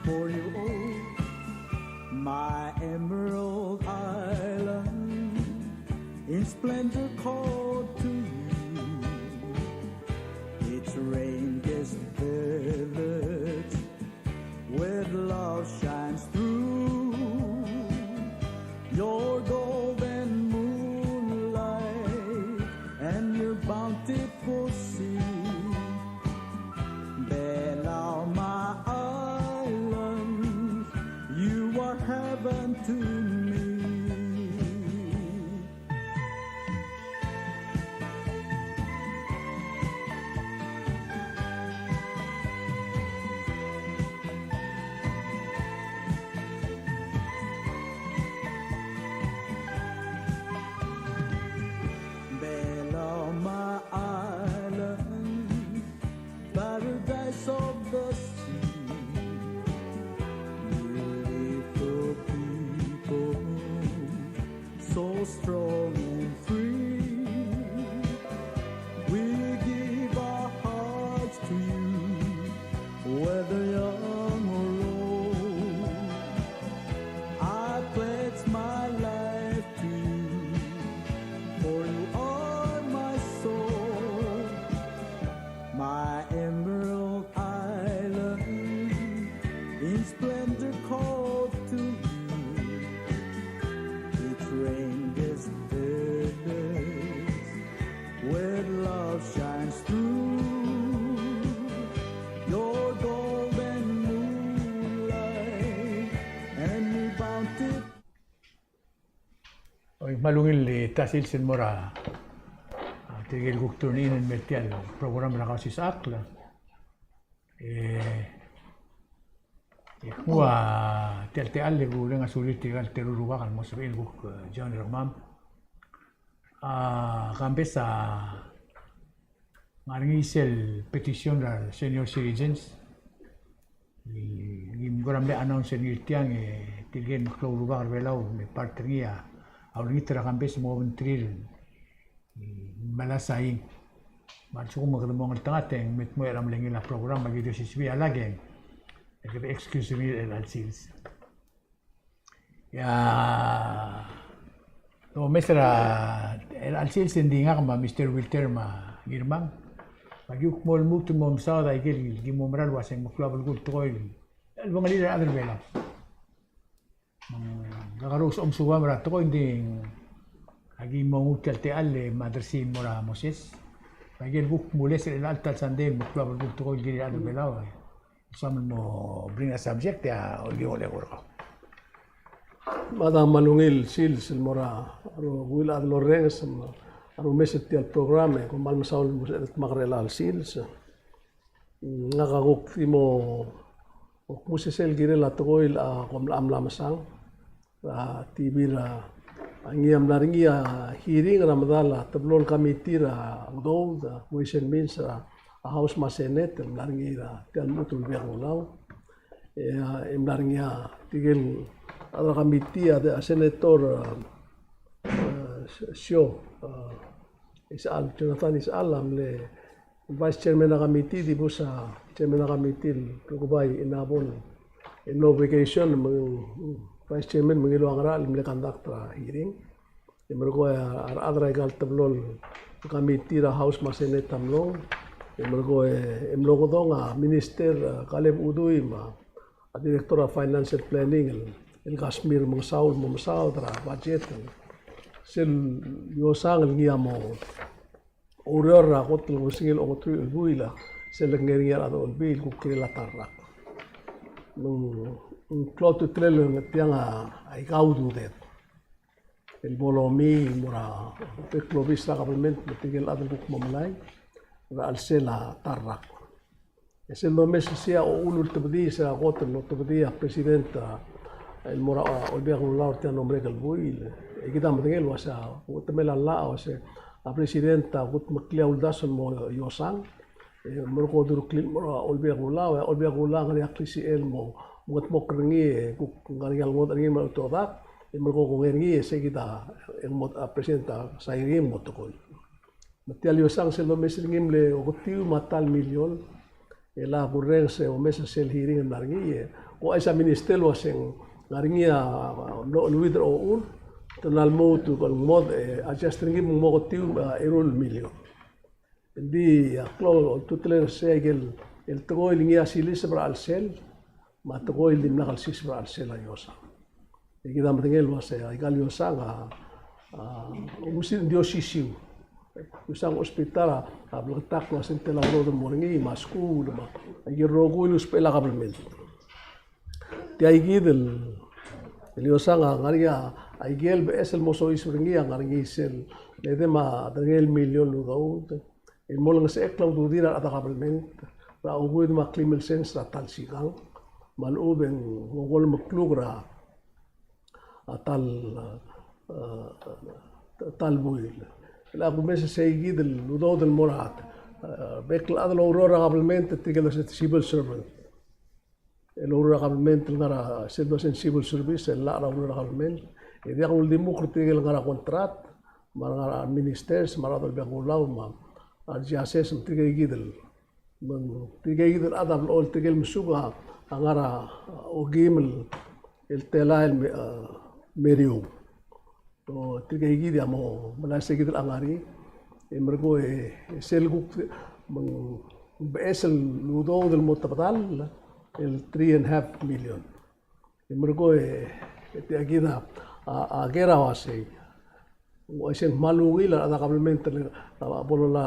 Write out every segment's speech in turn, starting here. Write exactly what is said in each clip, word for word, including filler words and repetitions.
For you, oh, my emerald island, in splendor called to you. Its rain-kissed village with love shines through. Your golden moonlight and your bountiful sea. Belau, my island, you are heaven to me. Belau, my island, paradise of the sea. Beautiful people, so strong and free. We give our hearts to you, whether young or old. I pledge my life to you, for you are my soul. My emerald island, in splendor called to you. Its rain-kissed village with love shines through. Your golden moonlight and your bounty. Oi, kmal ungil e ta sils el mo er a, a, tirke el kuk tune in el mei er tia el program er a Kausisechakl. E, e kmo a tia el techall e kureng a sulir tirka el teru el rubak el mo sebechir el kuk, e, join er kemam. A, Kambes a ngar er ngii sel petition er a senior citizens. Ng, ng kora mle announce er ngii er tiang e tirke el meklou el rubak er a Belau el me part er ngii a, a ulengit er a Kambes el mo obengterir el, mm, me a sain. Me a lsekum e kede mo ngeltengat e ng me dmu er a mle ngii el program me aki di osisiu a lak e ng, e kede excuse er ngii er a chelecha el sils. Ia, domes er a, er a chelecha el sils e ng di ngak me a Mister Wilter me a Ngirmang. Me aki kuk mo lmuut el mo mesaod a ikel ki mo mera el uaseng meklou a belkul el tekoi el, el bengelir a rechad er a Belau. Me ng kakerous a omesubam er a tekoi, ng di aki mo nguu tia el techall e me a dersii el mo er a Moses. Me a ikel kuk mules er chelecha el ta el sandei el meklou a belkul el tekoi el kirir a rechad er a Belau. Soam el mo bring a subject e a olbiil e ng ko er kau. Mada me a ungil sils el mo er a rokui el chad el orrenges me a rumes er tia el program e kom kmal mesaul el mo sebeched el dmak er chelecha el sils. Ngak a kuk di mo kmo sesei el kirel a tekoi el, a, kom mla, mla mesang er a T V er a, a ngii a mla er ngii a hearing er a medal a teblo el committee er a udoud, a Ways and Means er a, a House me a Senate, el mla er ngii er a tia el lmuut el Olbiil er a Kelulau. E, a, e mla er ngii a tirke el chad er a committee, a, a Senator, a, a, Sio, a, Isechal, Jonathan Isechal a mle Vice Chairman er a committee, dibus a Chairman er a committee el Rukebai Inabol, e mlo vacation, me ng Vice Chairman me ngiluu a ngerachel el mle conduct er a hearing. E merekong e a rechad er aika el teblo el committee er a House me a Senate a mlong. E merekong e, e mlo kedong a Minister, e, Kaleb Udui me a a Director er a Financial Planning el, el Kashmir Mengesau el mo mesaod er a budget el sel iosang el ngii a mo oureor er a kot el kebesengil a ongeteruich el buil a sel lekengei er ngii a rechad er a Olbiil el kuk kirel a ta el rak. Me ng, ng klou a ultutelel el tiang a, aika ududed el bo lomii el mo er a, te klobis er a government me tirke el chad el kuk mo melai er a chelsel a ta el rak. E sel domes er sei a uchul el tebedii, se er a kot el otebedii a President, a, el mo er a, a, Olbiil er a Kelulau er tia el mlo merek el buil. E kid a medengei el uasei a, uchetemel a llach a uasei a President a kudmeklii a uldasu el mo iosang. E merekong e dureklii el mo er a Olbiil er a Kelulau, e a Olbiil er a Kelulau a ngar er ngii a klisichel el mo, mo mengetmokl er ngii, e kuk ngar er ngii a lengodech er ngii me a ultechedak, e merekong e kongei er ngii, e sei kid a, e ng mo, a President a sain er ngii el mo tekoi. Me tia el iosang sel domes er ngii a mle oketiu me a ta el miliol E le kurrenges e omes er sel hearing el mla er ngii, e ko uaisei a minister el uaseng ngar er ngii a, a, mlo cheleuid er a ochur, te mla lmuut el kmo, e, adjust er ngii me ng mo ketiu, a, eru el million. Ng di a klou a ultutelel er sei a ikel, el tekoi el ngii a siliseb er a chelsel, me a tekoi el dimlak el siseb er a chelsel a iosang. E kid a medengei el uasei, a ikal iosang a, a, omes e ng di osisiu. Iosang hospital a, a bleketakl el uasei ng tela udoud el mo er ngii, me a skuul, me a ikel rokui el ousbech er a kabelment. Tia ikid el, el iosang a ngar er ngii a, a ikel beches el mo soiseb er ngii a ngar er ngii sel, le de me a derengel million el udoud el mo olengesechekl a ududir a rechad er a kabelment er a okuid me a klim el sens er a ta el sikang, me a lechub e ng okolem el kluk er a, a ta el, a, ta el buil. E le kumes e sei kid el udoud el mo er a, a, bek el chad el oureor er a kabelment, tirke el uasei civil servant. El oureor er a kabelment el ngar er a sel uasei civil service, el llach er a ureor er a kabelment. E diak uldimukl er tirke el ngar er a contract, me a ngar er a ministers, me a rechad er a Belau, me a judges, me tirke ikid el. Me tirke ikid el chad a blechoel tirke el mesuk a ngar er a okeim el, el telael el me, a, meriou. O, tirke ikid a mo melai sei kid el ngar er ngii, e merekong e, e sel kuk, me ng beches el udoud el mo tebedall, el three and a half million. E merekong e, e tia kid a, a, a ker a uasei. Uaisei ng kmal ungil a rechad er a kabelment el, a, bo lola,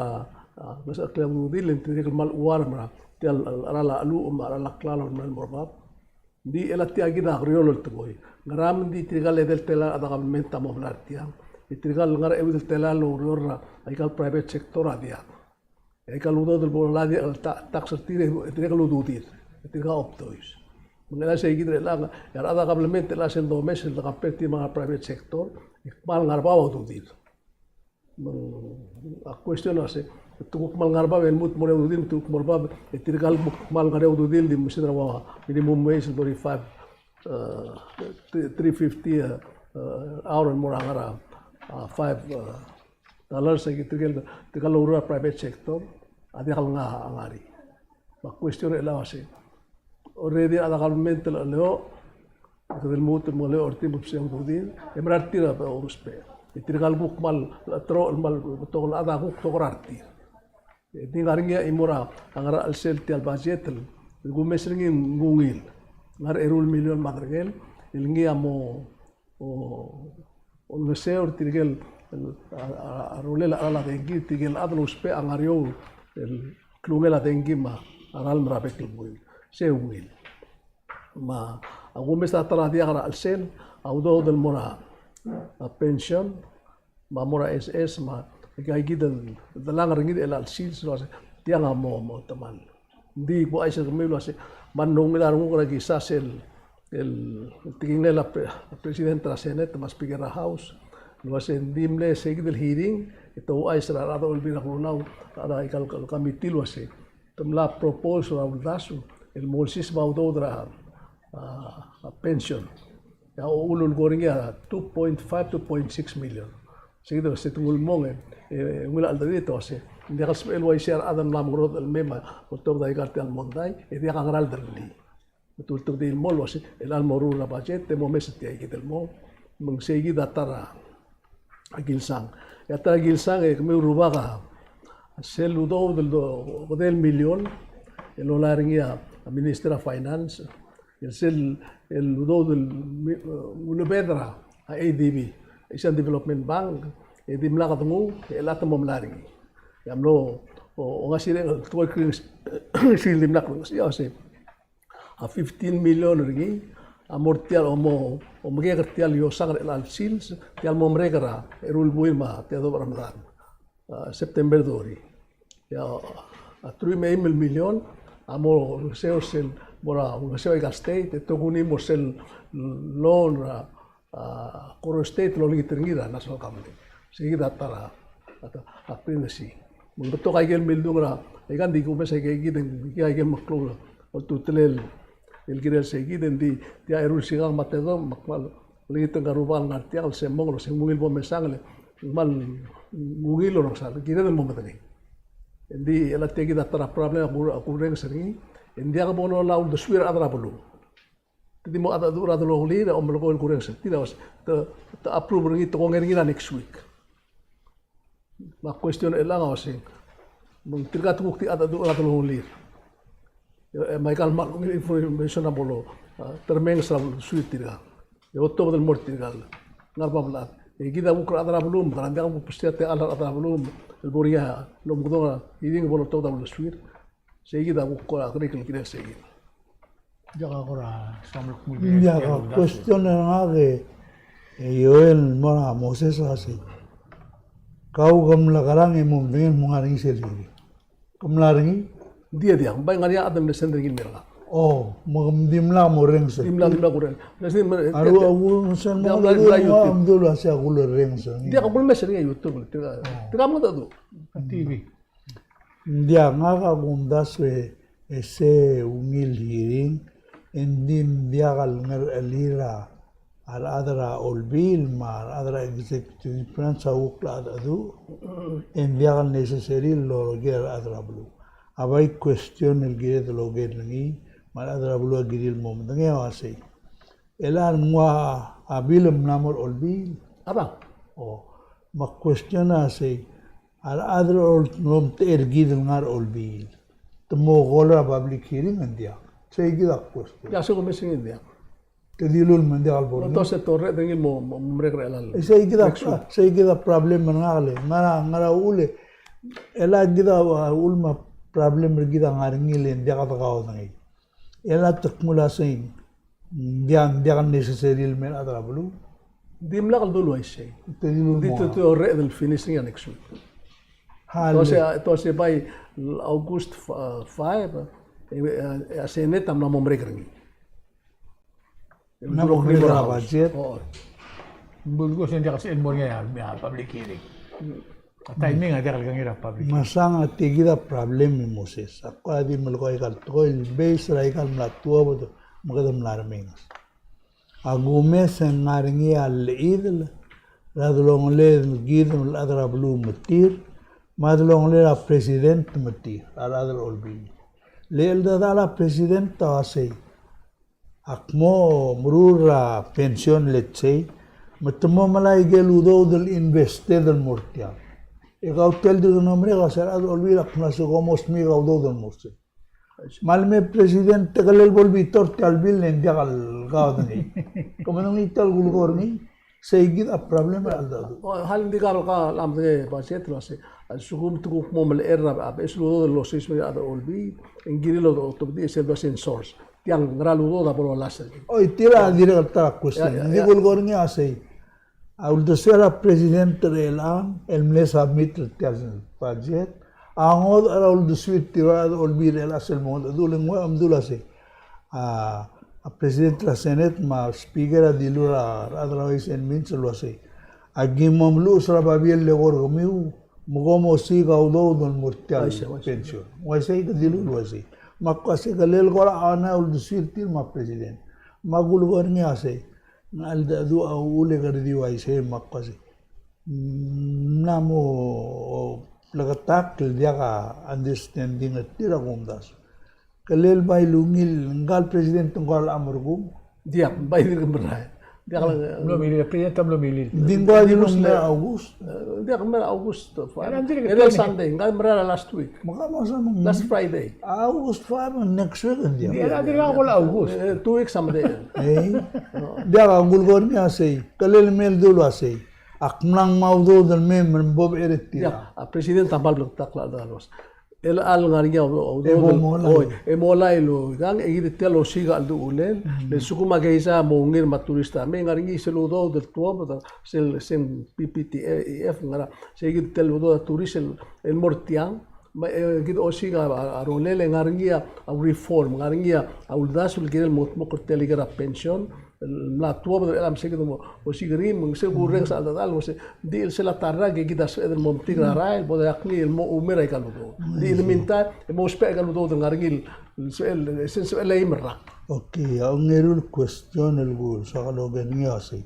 a, ngesechekl a ududir, e ng tirke el kmal chuarm er a, tia el, el, cheral a cheluch, me a cheral a klalo el merael mo er bab. Ng di chelecha tia kid a kerior el tekoi. Ngera me ng di tirka el edei el telael a rechad er a kabelment a mo melai er tiang. E tirka el ngar er a euid el telael el oureor er a ikal private sector a diak. E ikal udoud el bo lola diak el ta-, tax er tir e tirka el ududir. E tirka a obdois. Me ng chelecha sei kid er chelechang, e a rechad er a kabelment el chelecha sel domes el de compare er tir me a private sector, e kmal ngar er a bab a ududir. Me ng, a question a se, te kuk kmal ngar er a bab el lmuut el mo er a ududir, te kuk mo er a bab, e tirka el kuk kmal ngar er a ududir, di mesa er a ua minimum wage el thirty-five, eh, three fifty, eh, eh, hour el mo er a ngar er a, ah, five, eh, dollars, e tirka el, tirka el oureor er a private sector, a diak el ngar, a ngar er ngii. Me a question er chelechang a se, already a rechad er a kabelment el, el, e kede lmuut el mo er tir el mo sebechir a ududir, e mera er tir a ousbech. E tirka el kuk kmal, a teru el kmal betok el chad a kuk tekoi er tir. E di ngar er ngii a chimo er a ngar er a chelsel tia el budget el, el kumes er ngii ng ungil. Ngar er a eru el million me a derengel, el ngii a mo o, olengeseu er tirke el, el, a, a, a rolel a cheral a dengki, tirke el chad el ousbech a ngar er eou el klungel a dengki me a ralm er a bek el buil. Se ungil. Me a kumes a ta er a diak er a chelsel, a udoud el mo er a, a pension, me a mo er a S S, me a ika ikid el delengel er ngii er chelecha el sils, el uase tiang a mo, mo temall. Ng di kuk uaisei kemiu el uase, me ng ungil a renguk er a kisa sel, el, el tekingel a pre-, president er a Senate me a speaker er a House, el uase ng di mle sei kid el hearing, e te ouchais er a rechad er a Olbiil er a Kelulau, er a ikal, ikal committee el uase te mla propose er a uldasu el mo olsiseb a udoud er a, a, a pension. E a uchul el ko er ngii a two point five, two point six million. Sei kid el uase te nguu el mong e, e, ungil a cheldecheduch e te uase ng diak el sebechel el uaisei a rechad el mla mengerodech el mei me a oltobed a ikal tia el mondai, e diak a ngera el derellii. Me te ultebedii el mo el uase, el chelecha el moruul er a budget, e mo omes er tia ikid el mong, me ng sei kid a ta er a kilsang. E a ta er a kilsang, e kemiu el rubak a sel udoud el do-, okedei el million, el lolai er ngii a Minister er a Finance, el sel, el udoud el mi-, ulebed er a ADB, Asian Development Bank, e dimlak denguu, e chelecha te mo melai er ngii. E a mlo, o, ongasireng el tekoi el kring, sel dimlak, e a se a fifteen million er ngii a mo er tia el, o mo, o mekek er tia el iosang er chelecha el sils, tia el mo merek er a eru el buil me a tedobech er a medal, a, September thirty. E a, a, truich me a eim el million a mo olengeseu er sel, mo er a olengeseu a ikal state, e tokuni mo er sel loan er a, a, Koror State el olengit er ngii er a national government. Sei kid a ta er a, a ta, a primacy. Me ng betok a ikel mildung er a, aika ng di kumes a ikakid e ng, aika ikel meklou el ultutelel el kirel sei kid, e ng di tia eru el sikang me a tedobech me kmal olengit er ngka el rubak el ngar tiang el se mong el se ng ungil bo mesang, e ng kmal ungil el orrenges a kired el mo medengei. Ng di el tia kid a ta er a problem a ku-, a kurrenges er ngii, e ng diak bo lola uldesuir a rechad er a beluu. Te di mo mengedecheduch er a delongelir e omelekoi el kurrenges er tir a uase te, te approve er ngii, te kongei er ngii er a next week. Me a question er chelechang a uase, me ng tirka te kuk di mengedecheduch er a delongelir. E, e, me aika el kmal ungil information a bo lo, a, termenges er a uldesuir tirka. E otobed el mo er tirka el ngar er a bab el chad. E kid a kuk rechad er a beluu, me ng diak kuk bestiat a rechad er a beluu el bo er ngii a lomkedong a hearing e bo lotobed a uldesuir. Sei kid a kuk kora kerik el kirel sei kid. Diak a kora soam el kmo. Diak a question er ngak e, e Joel el mo er a Moses a sei, kau ke mla kerang e mo medengei el mo ngar er ngii sel hearing? Ke mla er ngii? Ng di, diak, ng bai ngar er ngii a chad el mle send er ngii el mei er ngak. O, me ke dimlak mo rrenges er ngii. Dimlak, dimlak kurrenges. A rua, a kurrenges er ngii, diak, ng mla er a YouTube. Ng diak a kulemes er ngii a YouTube, tirka, tirka mengedecheduch. T V. Ng diak, ngak a kumdasu e, e se ungil hearing, e ng di ng diak el ngerechelir a rechad er a Olbiil me a rechad er a executive branch a kuk mengedecheduch, e ng diak el necessary el oker a rechad er a beluu. A bai question el kired el oker er ngii, me a rechad er a beluu a kirir el mo medengei a uasei, el a nguu a bill el mla mo er a Olbiil. A bang. O, me a question a sei, a rechad el omtechei er kid el ngar er a Olbiil, te mo call er a public hearing e ng diak? Sei kid a question. Diak, se kumes er ngii, ng diak. Te dilu el me ng diak el bo er ngii. Te se torrech er ngii el mo, mo, mo merek er chelecha el. E sei kid a, sei kid a problem er ngak el, ngera, ngera uchul e, el a kid a, a, uchul me a problem er kid a ngar er ngii el ng diak dekaudengei. El a te kmo el uasei, ng diak, ng diak necessary el mei a rechad er a beluu. Dimlak el dulu uaisei. Te dilu el mo. Di te, te orreched el finish er ngii a next week. Hale. Te uase, te uase bai August f-, five, e, e, a Senate a mla mo merek er ngii. Mla mo merek er a budget. O. Ng dulu se ng diak el sebechel el mo er ngii a, a public hearing. A timing a diak el kengei er a public. Me a sang a tia kid a problem e Moses. Ak kora di melekoi aika el tekoi el base er aika el mla tuobed me kede mla remenges. A kumes e ng ngar er ngii a llechedel er a delongelel kid el chad er a beluu me tir, me a delongelel a president me tir, a rechad er a Olbiil. Le cheldechedechal a president a uasei, ak mo meruul er a pension, let's say, me te mo melai aike el udoud el invested el mo er tiang. E kau tia el di ko mlo merek a uasei, a rechad er a Olbiil a kmo se kom mo smiik a udoud el mo er sei. Me a leme president e te kelel bo lebeot er tia el bill e ng diak el kaodengei. Ke medengei tia el kulekoi er ngii? Sei kid a problem er a cheldecheduch. O, hal di kar ka el medengei a budget el uasei, a lsekum te kuk mo melechell er a, a beches el udoud el osiik er a rechad er a Olbiil, e ng kirir el otobedii e sel dousbech el source. Tiang, ngera el udoud a bo lolasech. Oi, tia a dirrek el ta er a question. Ng di kulekoi er ngii a sei, a uldesuir a president er chelechang el mle submit er tia el budget a ngodech er a uldesuir tirka el chad er a Olbiil er chelechang sel mo mengedecheduch, le ng ua mdu el uasei, a, a president er a Senate me a speaker a dilu er a rechad er a Ways and Means el uasei, aki mo meluches er a babier el eko er kemiu me kom osiik a udoud el mo er tia el pension. Uaisei, ke dilu el uaisei. Me ak uasei, ke lel kora a ngera uldesuir tir me a president. Me a kulekoi er ngii a sei, ng cheldecheduch a uchul e kede di uaisei me ak uasei. Ng mla mo bleketakl el diak a understanding er tir a kumdasu. Ke lel bai lungil ngka el president ng kora locha merekung? Diak, bai dirk merael. Diak el mlo milil, president a mlo milil. Di ng kora di lung mei er a August? E, diak, mei er a August five. Era Sunday, ngka el merael a last week. Me ka mo sa meng. Last Friday. August five, next week, ng diak. Diak, diak, diak, August. E, two weeks a medechel. E, diak a kulekoi er ngii a sei. Ke lel mei el dulu a sei, ak mla ngmai a udoud el mei me bo er tir. Ia, a president a kmal bleketakl a cheldecheduch. El a ngar er ngii a udoud, e bo el mo melai. Oi, e mo melai el, kang, e kid tia el osiik a chelduchulel, mm, le lsekum a keizai a mo ungil me a turist a mei, ngar er ngii sel udoud el tuobed, sel, sel P P T E F, ngera, se kid tia el udoud a turist el, el mo er tiang, me, e, kid osiik a, a, a rolel, e ngar er ngii a, a reform, ngar er ngii a, a uldasu el kirel mo, mo kldmokl er tia el ikel pension, el mla tuobed er chelechang me se kid mo, mo osiik er ngii, me ng se kurrenges a cheldechedechal, me se, ng di el sel a ta el rak e kid a sebeched el mo metik er a rael, bo diak ngii el mo oumei er aika el udoud. Ng di in the meantime, e mo ousbech aika el udoud el ngar er ngii el, el sebechel, el sebechel el eim el rak. Okay, a ongeru el question el kuk soak el oker er ngii a sei,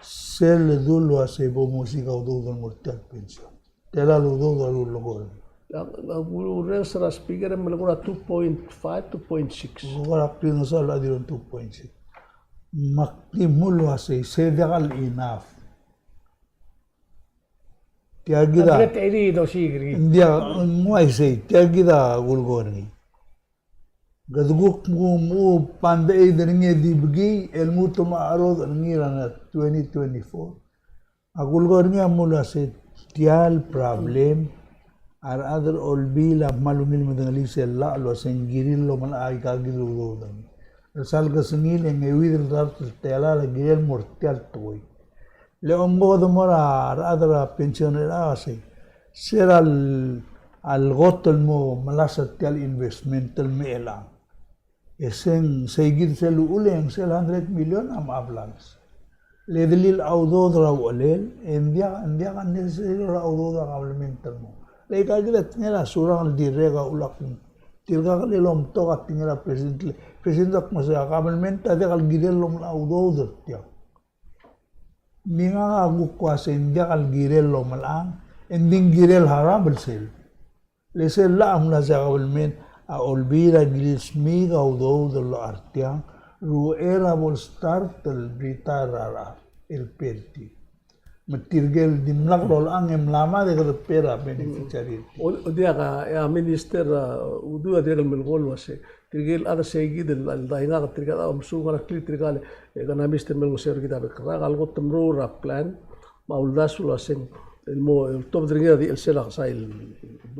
sel dulu a sei bo mosiik a udoud el mo er tia el pension. Tela el udoud a lulekoi. A, a, urrenges er a speaker e melekoi er a two point five, two point six. Ko er a klengeseu el di el two point six. Me ak di mle uasei, se diak el enough. Tia kid a. Hundred eighty dosiik er ngii. Ng diak, ng uaisei, tia kid a kulekoi er ngii. Kede kuk mo, mo band-aid er ngii e di bekii, el mo te mo cherodech er ngii er a twenty twenty-four. A kulekoi er ngii a mle uasei tia el problem a rechad er a Olbiil a kmal ungil medengelii sel llach el uasei ng kirir el omelai aika kid el udoud er ngii. El sal kesengil e ng euid el dart el telael a kirel el mo er tia el tekoi. Le omko kede mo er a rechad er a pension er a uasei, se er a le, a le kot el mo melasem er tia el investment el me chelechang. E se ng, sei kid sel uchul e ng sel hundred million a mo a blals. Le delil a udoud er a uchelel, e ng diak, ng diak a necessary er a udoud er a kabelment el mo. Le aika kid a tekingel a Surangel el dirrek a ulak. Tirka el omtok a tekingel a president, president a kmo se a kabelment a diak el kirel el omelai a udoud er tiang. Me ngak a kuk uasei ng diak el kirel el omelai, e ng di ng kirel el harau el sel. Le sel llach a mla se a kabelment a Olbiil a kirir el smiik a udoud el locha er tiang, er uchei er a bo el start el retire er a rechad el pay er tir. Me tirke el dimlak lolechang e mla mad e kede pay er a beneficiary er tir. O, o diak a, e a minister, a, Udui a dirrek el melekoi el uasei tirke el chad er sei kid el, el daingak, tirke el chad a omesuub, ngar er ngii tirke el, e, kede mesterir el olengeseu er kid a bek el rak, a le kot el meruul er a plan, me a uldasu el uasei, el mo, el tobed er ngii a di el sel a kesai el,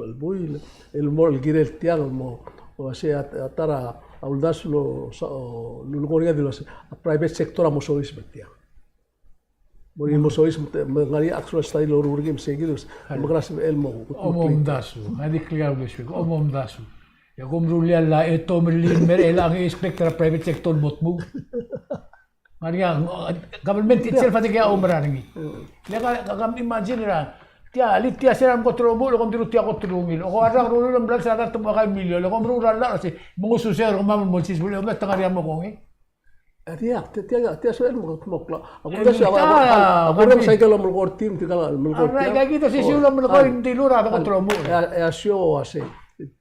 el buil, el mo el kirel tiang, el mo, uasei a, a ta er a uldasu el, o, sa, o, lulekoi er ngii a di el uasei, a private sector a mo soiseb er tiang. Mo, mo soiseb, me ng ngar er ngii a actual study el loruul er ngii me sei kid, me ng kora sebechel el mo. Omomdasu, a di klik a uldasu, omomdasu. E kom rullii a llach e te omerellii el mer chelechang e expect er a private sector el mo tmuu. Ngar er ngii a, government itself a dirk oumera er ngii. Le ka, ka, ka imagine er a, tia, le tia se er a mkot el omuchel, e kom dilu tia kot el ungil. O ko a rak rullii el mla er a dart el mo aika el million, e kom meruul er a llach el uasei, me ng uaisei er kemam el mo siseb el, e te ngar er ngii a mo kongei. A tia, tia, tia, tia sebechel el mo, mo klou. A kumdasu a, a, a, a kumdasu a ikel omelekoi er tir, tirka el omelekoi er tir. Aika kid a osisiu el omelekoi, ng dilu er a kot el omuchel. E a, e a show a sei.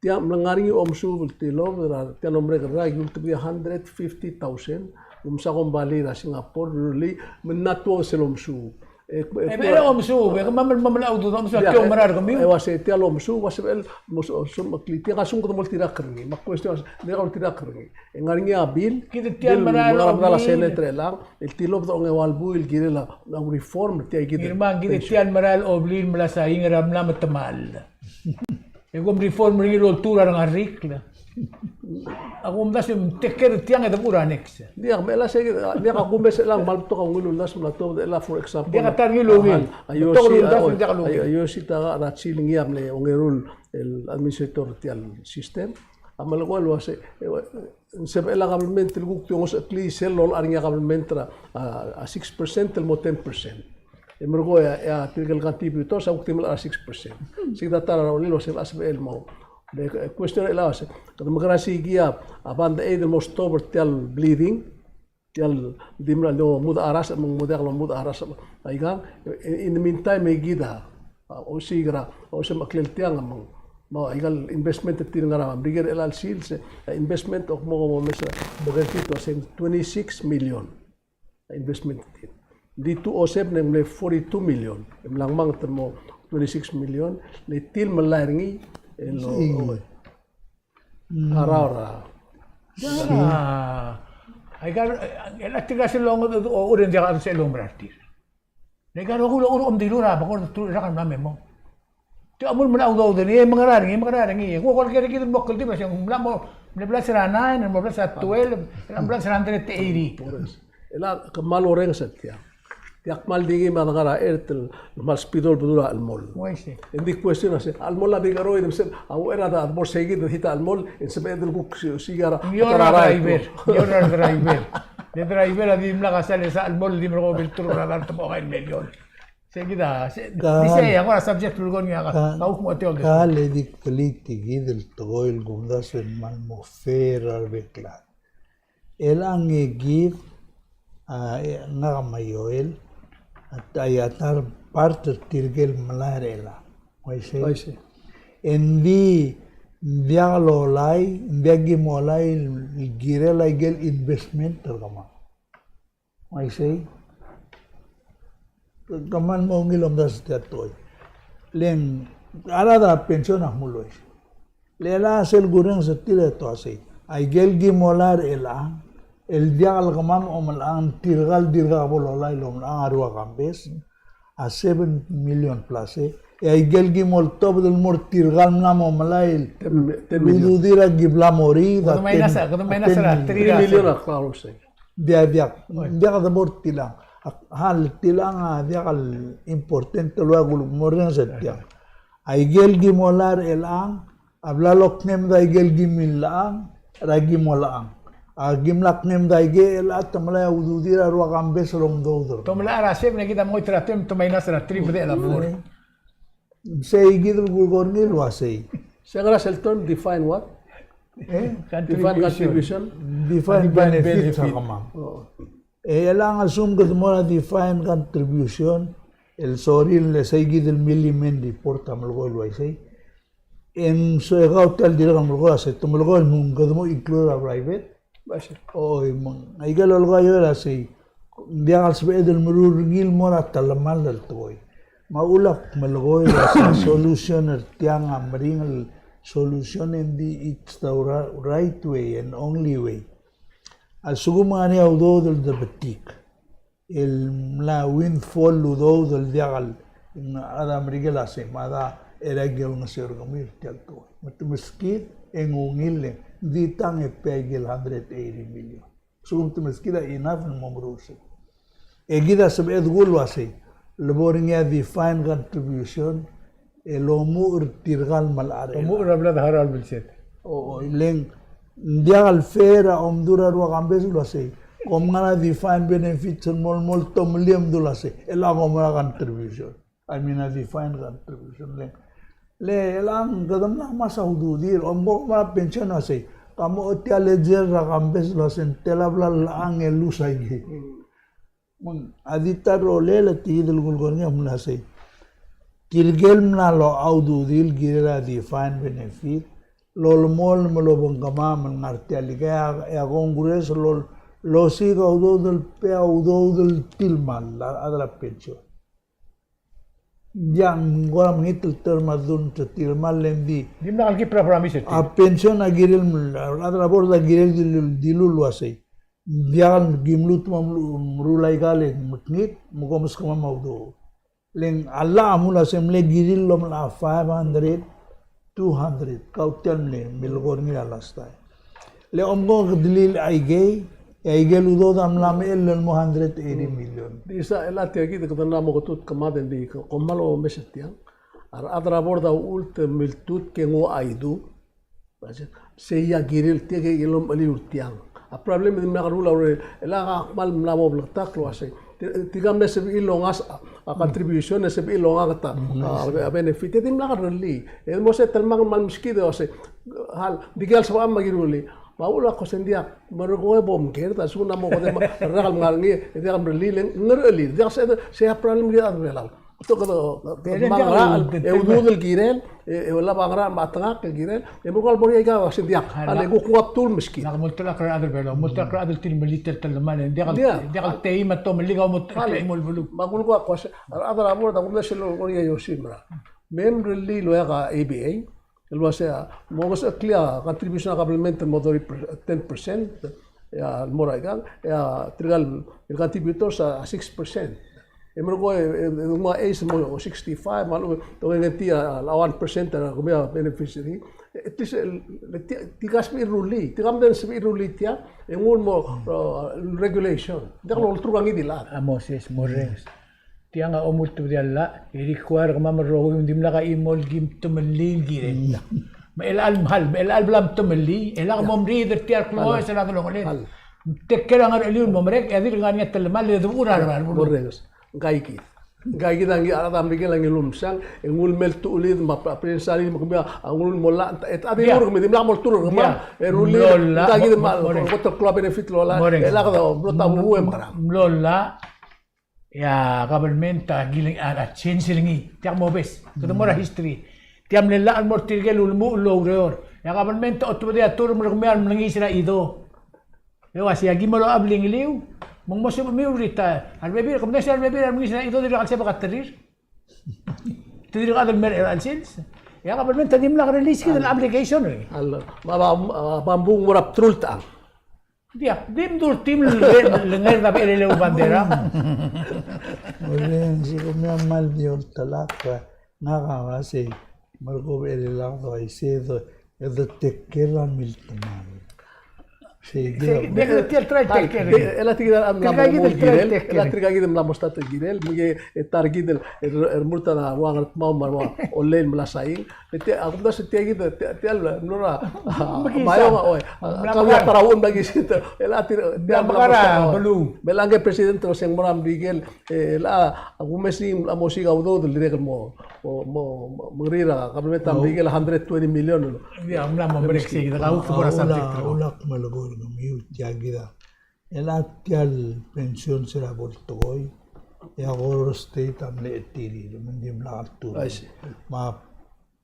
Tia, mla ngar er ngii a omesuub el tilobed er a, tia el omerek er a, e ultebedii a hundred fifty thousand, me msa kombalii er a Singapore, rullii, me ng mla tuobed sel omesuub. E, e, e, me a omesuub, e kemam el mo melai a udoud, omesuub, tia, e, oumera er kemiu. E uasei tia el omesuub, uasei el, mo, so, so, me klii, tia a lsekum kede mo oltirakl er ngii, me a question, me a oltirakl er ngii. E ng ngar er ngii a bill, kid tia el merael el mla er a Senate er chelechang, el tilobed er a ongeua el buil el kirel a reform, tia kid. Ngirmang, kid tia el merael el obliil el mla saing er a mla metemall. E kom reform er ngii el oltuu er a rengarikl. A kumdasu e mteker tiang e de kuk er a next. Diak, me a sei, diak a kumes er chelechang, me a betok a ungil uldasu el mla tuobed er chelechang, for example. Diak a ta er ngii el ungil. A Yoshi, a, a Yoshitaka Rachi el ngii a mle ongeru el administrator er tia el system. A melekoi el uasei, e, ng sebechel a government el kuk di ongesecheklii sel lolecha er ngii a government er a, a, a six percent el mo ten percent. E merekong e a, e a tirke el contributors a kuk di melai er a six percent. Sei kid a ta er a rolel el uasei a sebechel el mo. Le, e, question er chelechang a uasei, kede mekerang e sei kid a, a band-aid el mo stop er tia el bleeding, tia el di mla lomudech a rasech, me ng mo diak lomudech a rasech. Aikang, e, in the meantime, e kid a, a, osiik er a, osemechekllel tiang me ng, me aika el investment er tir el ngar er a Merikel er chelecha el sils, e, investment el kmo kom omes er a, mo er tir el uasei twenty-six million. Investment er tir. Di two oh seven e ng mle forty-two million. E mla ngmanget el mo twenty-six million, le tir el melai er ngii, el, o, o, harau er a. Aika, e, e, tirka sel longedecheduch, o, ureor e ng diak a sebechel el oumera er tir. Le aika el rokui el, o, omdilu er a, bekord, rak el mla me mong. Tia a mle melai a udoud er ngii, e mengerar er ngii, mengerar er ngii. Kuk kualker kid el mo kldibel, se ng mla mo, mle blals er a nine, mle blals er a twelve, mle blals er a hundred eighty. Chelecha kmal orrenges er tiang. Tia kmal di ngii me a dengar er a chert el kmal spido el bedul a chelmoll. Uaisei. Ng di question a sei, a chelmoll a di keroid, me se, a uchei er a de bo er sei kid el hit a chelmoll, e ng sebeched el kuk si, siik er a, ng iorai a driver, ng iorai a driver. Le driver a dimlak a sal e se a chelmoll el di merekong el bilterau er a dart el mo aika el million. Sei kid a, se, di sei a kora subject el lulekoi er ngii a ka, ka, ka kuk mo tia el, ka le di klii tia kid el tekoi el kumdasu e ng kmal mo fair er a rebek el chad. Chelechang e kid, a, e, ngak me a Joel, a, a ta er a part er tirke el melai er chelechang. Uaisei. Uaisei. Engdi ng diak lolai, ng diak ki molai el kirel a ikel investment er kemam. Uaisei. Kemam mo ungil omdasu er tia el tekoi. Le ng a rechad er a pension a mlo uaisei. Le a sel kurrenges er tir e te uasei, a ikel ki molai er chelechang el diak el kemam a omelechang, tirka el dirkak bo lolai el omelechang a rua kambes a seven million plus, e. E a ikel ki moltobed el mo er tirka el mla mo melai el ududir a ki bla mo er ngii, kede minus, kede minus er a three million a klalo sei. Diak, diak. Diak de bo er tiang. A, a le tiang a diak el important el ua kuluk mo er ngii er tiang. A ikel ki molai er chelechang a bla lokngemed a ikel ki millechang er a ki molechang. A ki mla knemed a ikei el a te melai a ududir a rua kambes el omdoud er. Te melai er a seven e kid a mengoit er a term te minus er a three, bedechel a bo er. Sei kid el kulekoi er ngii el uasei. Sei a ngar er sel term, defined what? Eh? Defined contribution. Defined benefits a kemam. Oh. E chelechang a lsekum kede mo er a defined contribution, el sorir el sei kid el Milliman report a melekoi el uaisei. E ng soak a kau tia el dirrek el melekoi a sei, te melekoi el mo, kede mo include a private. Oi, me ng, aike el lolekoi a sei, ng diak el sebeched el meruul er ngii el mo er a telemall el tekoi. Me a uchul ak melekoi el uasei a solution er tiang a meringel solution, and the, it's the ri-, right way and only way. A lsekum ng ngar er ngii a udoud el debetik el mla windfall el udoud el diak el, a rechad er a Merikel a sei, me a da er a ikel ngeseu er kemiu er tia el tekoi. Me te meskid e ng ungil e ng di tang e pay a ikel hundred eighty million. Lsekum te meskid a enough el mo meruul sei. E kid a sebeched el kuk uasei, le bo er ngii a defined contribution, el omuchel er tirka el melecha er chelechang. Omuchel er a blad a harau el blsed. O, o, le ng diak el fair a omdu er a rua kambes el uasei, kom ngar er a defined benefits el mo, mo tomellii e omdu el uasei, e chelechang kom ngar er a contribution. I mean, a defined contribution. Le ng, le chelechang kede mla ngmasech a ududir, omko kom ngar er a pension a sei, ka mo ochotii a ledger er a kambes el uasei, ng tela bla lechang e lose a ikei. Me ng a di ta el rolel e tia kid el kulekoi er ngii a mla sei. Tirke el mla locha ududir el kirel a defined benefit, lolemolem el obengkemam el ngar tia el ikei, e a Congress el lo, losiik a udoud el pay a udoud el tilemall a rechad er a pension. Ng diak, ng kora mekngit el term a dul msa tilemall, le ng di. Dimlak el ki promise er tir. A pension a kirel, a rechad er a board a kirel dilu, dilu el uasei, ng diak el ki mluut me mlu, meruul aika el mekngit, me kom meskemam a udoud. Le ng a llach a mle uasei mle kirir el omelai a five hundred, two hundred, kau tia el mle, mle melekoi er ngii er a last time. Le omko kede lilia ikei, e a ikel udoud a mla mechell el mo hundred eighty million. Di sa el a tia kid kede mla mo ketut kemad e ng di kom kmal omes er tiang. A rechad er a board a uchul te miltutk e nguu a idub. Sei a kirir el tia el omecheliu er tiang. A problem e dimlak leruul a ureor, e le ak kmal mla mo bleketakl el uasei. Ti-, tirka mle sebechir el ongasech a, a contribution, e sebechir el onganget a, a, a benefit. E dimlak lerellii. E mo se telemall el meskid e uasei, hal, di kmal sebecham me ki rullii. Me a uchul a ko se ng diak, me ng ko e bo mker, ta sukuna mo ko de me, rak el ngar er ngii, e diak merellii, le ng ngerchelii, diak se, se a problem er a rechad er a Belau. Betok kede, kede me a ngerachel, e udoud el kirel, e, e olab a ngerachel me a tengakl el kirel, e merekong el bo er ngii a ika el uasei ng diak, a le kuk ua btul meskid. Lak molterekokl er a rechad er a Belau, molterekokl er a rechad el tir el melilt el telemall, e ng diak, diak el teim a tomellii kau mo, mo el beluu. Me a kulekoi a ko se, a rechad er a board a kumdasu el lolekoi er ngii a Yoshimura. Me mrellii el oeak a A B A, el uasei a, mo ngesecheklii a contribution a government el mo thirty per-, ten percent, e a, el mo er a ikang, e a, tirka el contributors a, a six percent. E merekong e, e, e, mo a age mo sixty-five, me a lechub e, te ongengei tia, a one percent er a kemiu a beneficiary. E, tia, e, tia, tirka sebechir el rullii, tirka mle sebechir el rullii tia, e nguu el mo, uh, regulation. Ng diak lolterau er ngii di el chad. A Moses, Morrenges. Tiang a omultebedii a llach, e require er kemam el rokui, ng dimlak a chimo el kim temellii el kirel. Me chelecha el mechal, me chelecha el bla mtemellii, e lak mo mriid er tia el klou e sel delongeled. Take care a ngercheliu el mo merek, e a dirk ngar er ngii a telemall, e debechur a rechad er a beluu. Correct. Ngka ikid. Ngka ikid a ngii a rechad er a Merikel a ngiluu el msang, e nguu el mei el tuchelid me a, a, prensal me kemiu a nguu el mo llach, e a di lurk me dimlak molturk er kemam, e rullii, ngka ikid me a, kot el klou a benefit el lolai, e lak de, mlo ta bubuu e mekerang. Mlo llach, E a government a kileng, a, a change er ngii, tia mo bes. Kede mo er a history. Tia mle llach el mo er tirke el ulemuchel el oureor. E a government a otobedii a term er kemiu el mlengiis er a chido. E uasei, aki mo locha blingeliu, me ng mo sebechemiu el retire. A rebebil, ke mesa a rebebil a mlengiis er a chido, dirrek el sebechek a terir. Te dirrek el chad el mei er a chelecha el sils. E a government a dimlak release kid el obligation er ngii. Al, ma, ma, ma, ma bung mo er a bdelul techang. Diak, di mdu er tir el le, le, le ngar er a bechel el bandera. Oi, ng se kemiu a kmal di oltelak, ngak a uasei, me ko bechel el lak doisei, e de take care er a miltemall. Sei, sei, di, di, di, tia el try take care. Tirka kid el try take care. Tirka kid el mla mo start el kirel, me ke, e, ta er kid el, el, el murt a ua Ngardmau me a ua Ollei el mla sain. E tia, a kumdasu e tia kid, tia, tia el, mlo er a, a, Maiong a, oi. Kau a ta er a uchul me ki sit, el a tir, tia el mla mo start, oi. Me a ngke president el se ng mo er a Merikel, e, el a, a kumes er ngii a mo siik a udoud el dirrek el mo, mo, mo, mo mengerir a government a Merikel a hundred twenty million. Ia, ng mla mo break sei, kede kuk bo er a subject er a. Ulak melekoi er kemiu tia kid a. El a tia el pension se er a bo el tekoi, e a Koror State a mle chetirir, me ng dimlak a ltuub. I see. Me a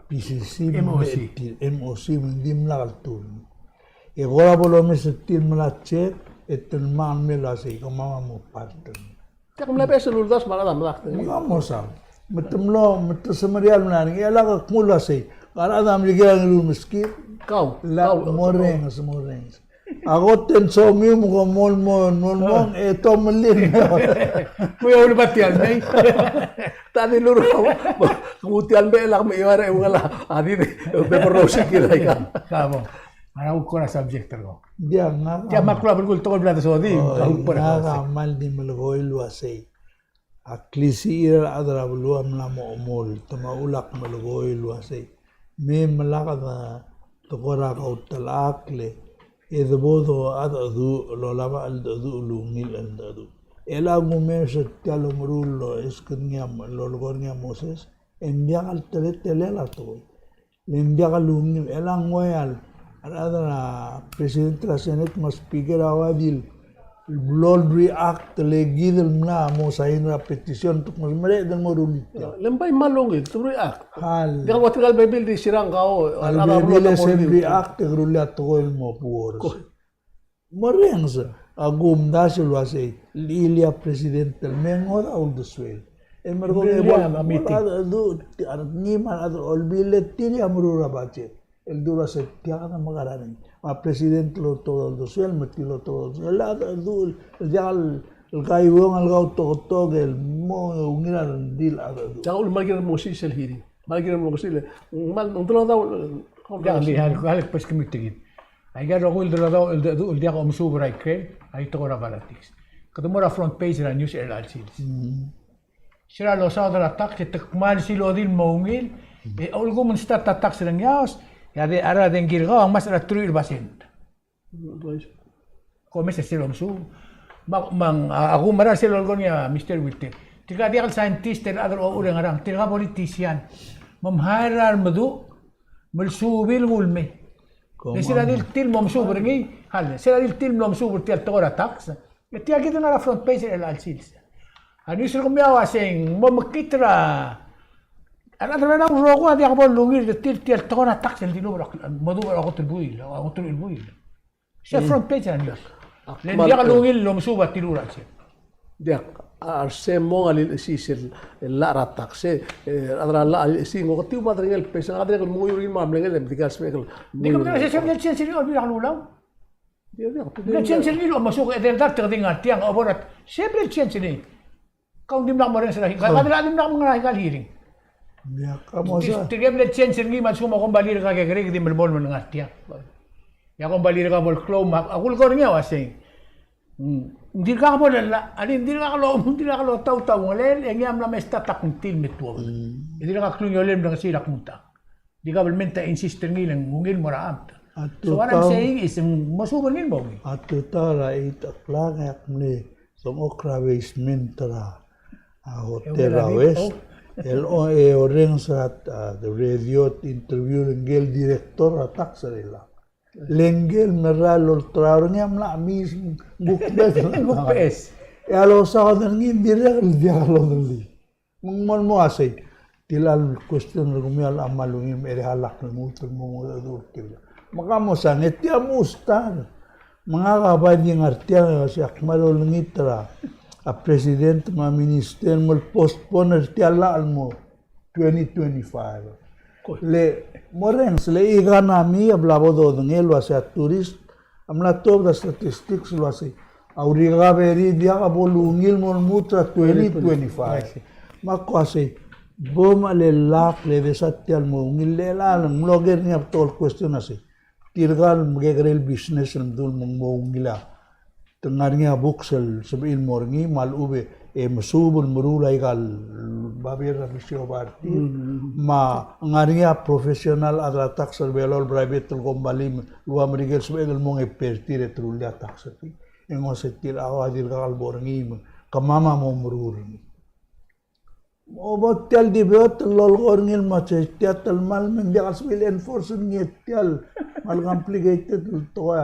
P C C, M O C, me ng di, M O C, me ng dimlak a ltuub. E kora bo lomes er tir el mla check, e te ngmai el mei el uasei, kemam a mo part er ngii. Tia ke mla beches el uldasu me a rechad a medakt er ngii. Me ka mo saul. Me te mlo, me te semeriar el mla er ngii, e a lak kmo el uasei, a rechad a Merikel a ngiluu el meskid. Kau, kau, morrenges, morrenges. A kot e ng somiu me ko mo, mo, mo, mo, e te omelii. Kuk a uleba tia el mei. Ta di lurau. Kuk tia el mei e lak me iuara e ungil a di, di, de berrousik el aika. Ka bo. A kuk kora subject er kau. Tia, ngak a. Tia me a klou a belkul tekoi el bla desodii. Oi, ngak a kmal di melekoi el uasei. A klisichir a rechad er a beluu a mla mo chemolt, te me a ulak melekoi el uasei. Me melaked a tekoi er a kautelechakl e de bo dochadecheduch el olab a cheldecheduch el ungil cheldecheduch. E a kumes er tia el omeruul el oesk er ngii a, el olekoi er ngii a Moses, e ng diak el teletelel a tekoi. Le ng diak el ungil, e a ngoi a rechad er a president er a Senate me a speaker a ua di el blo el react le kid el mla mo sign er a petition, te kmo se mereched el mo rullii tia. Le ng bai kmal ungil, te react. Hal. Diak el ua tirka el bebil di sirang kau, a rechad er a beluu a mo react, e ke rullii a tekoi el mo puor. Morrenges, a kumdasu el uasei, el chilii a president el me ngodech a uldesuel. E merekong e bo el, a meeting. Mo er a, a, du, a, ngii me a, a, olbiil e tir a meruul er a budget. El dul uasei tia kede mekerang. Me a president el oltobed a uldesuel, me tir el oltobed a uldesuel. El a, a, du, el diak el, el kaiueong el kautoketok el mo ungil a rengrir a, a, du. Diak el mle kirel el mo sel hearing. Mle kirel el mo sel, me ng, me ng dolodaol, e, diak, di, hal, hal, bes kemiu tia kid. Aika el rokui el dolodaol, el, el, el diak omesuub er a ikrel, a tekoi er a politics. Kede mo er a front page er a news er a chelecha el sils. Mm. Se er a losaod er a tax, e te kmal sel odil el mo ungil, e a ulekum ng start a tax er a ngiaos, e a de, a rechad er ngii er kau a ngmasech er a teruich el basent. Ko mes er sel omesuub. Me a, me a, a kumerang er sel olekoi er ngii a Mister Wilter. Tirka diak el scientist el chad er a uchul e ngerang, tirka politician. Me mhire er a remeduch, me le suubii el nguu el mei. E se er a di el tir el mo mesuub er ngii, hal, se er a di el tir el mo mesuub er tia el tekoi er a tax. E tia kid a ngar er a front page er a chelecha el sils. A news er kemiu a uasei ng mo mekngit er a, a rechad er a Belau el rokui a diak bo lungil er tir tia el tekoi er a tax el dilu er a, mo dubech er a kot el buil, a kot el buil. Se front page er a news. Le ng diak lungil el omesuub a teru el chad. Diak, a se mong a lilechesii sel llach er a tax, e, a rechad er a llach a lilechesii, ng oketiu me a derengel el pesa, a derengel el menguiu er ngii me a mlengel e medikal smekel. Di ke medengei se sel change er ngii el Olbiil er a Kelulau. Di, di, di. Sel change er ngii el omesuk, e, de dart e di ngar tiang, obor a, sel change er ngii. Kau ng dimlak mo er ngii er a, ka, ka dimlak mo er ngii er a hearing. Tirke el change er ngii me a lsekum a kombalii er kau a kekerei, ke di melemolem el ngar tiang. E a kombalii er kau a bo el klou me a kulekoi er ngii a uasei. Mm. Ng dirkak bo lella, a di ng dirkak lo, ng dirkak lo tautau ngelel, e ngii a mla mei e start a kngtil me tuobed. Mm. E dirkak klungiolel el mlengesii er a kmutang. Di government a insist er ngii el ng ungil el mo er a amt. So what I'm saying is, ng mo suub er ngii el mo ungil. A tutau er a eight o'clock e ak mle dengchokl er a basement er a, a, hotel er a West. El o, e orrenges er a, a, radio interview er ngike el director er a tax er a Irlak. Le ngike el mera el olterau er ngii a mla chemiis, ng kuk beches. Ng kuk beches. E a losaod er ngii ng dirrek el diak lodelii. Me ng mo el mo uasei. Tial question er kemiu a locha mal ungil me er a lak lmuut el mo mengedecheduch er tirka. Me ka mo sa, e tia mo start. Me ngak a bai di ngar tia, se ak kmal olengit er a president me a minister me le postpone er tia el mo twenty twenty-five. Le morrenges, le economy a bla bo dodengei el uasei a tourist a mla tuobed a statistics el uasei a uriul er a bebil a diak bo lungil mo lmuut er a twenty twenty-five. Me ak uasei bo mle lak le desa tia el mo ungil, le chelecha el mlo ker er ngii a betok el question a sei, tirka el mekekerei el business el mdu el mo ungil a, te ngar er ngii a books el sebechir el mo er ngii me a lechub e mesuub el meruul aika el babier er a Bishop Arti, me a ngar er ngii a professional a chad er a tax er a Belau el private el kombalii el ua Merikel el sebeched el mo ngeper tir e te rullii a tax er tir. E ng uasei tirka a dirkak el bo er ngii me kemam a mo meruul er ngii. Mo bo tia el debate el lolekoi er ngii el mo sei tia el mal me ng diak el sebechir el enforce er ngii tia el mal complicated el tekoi.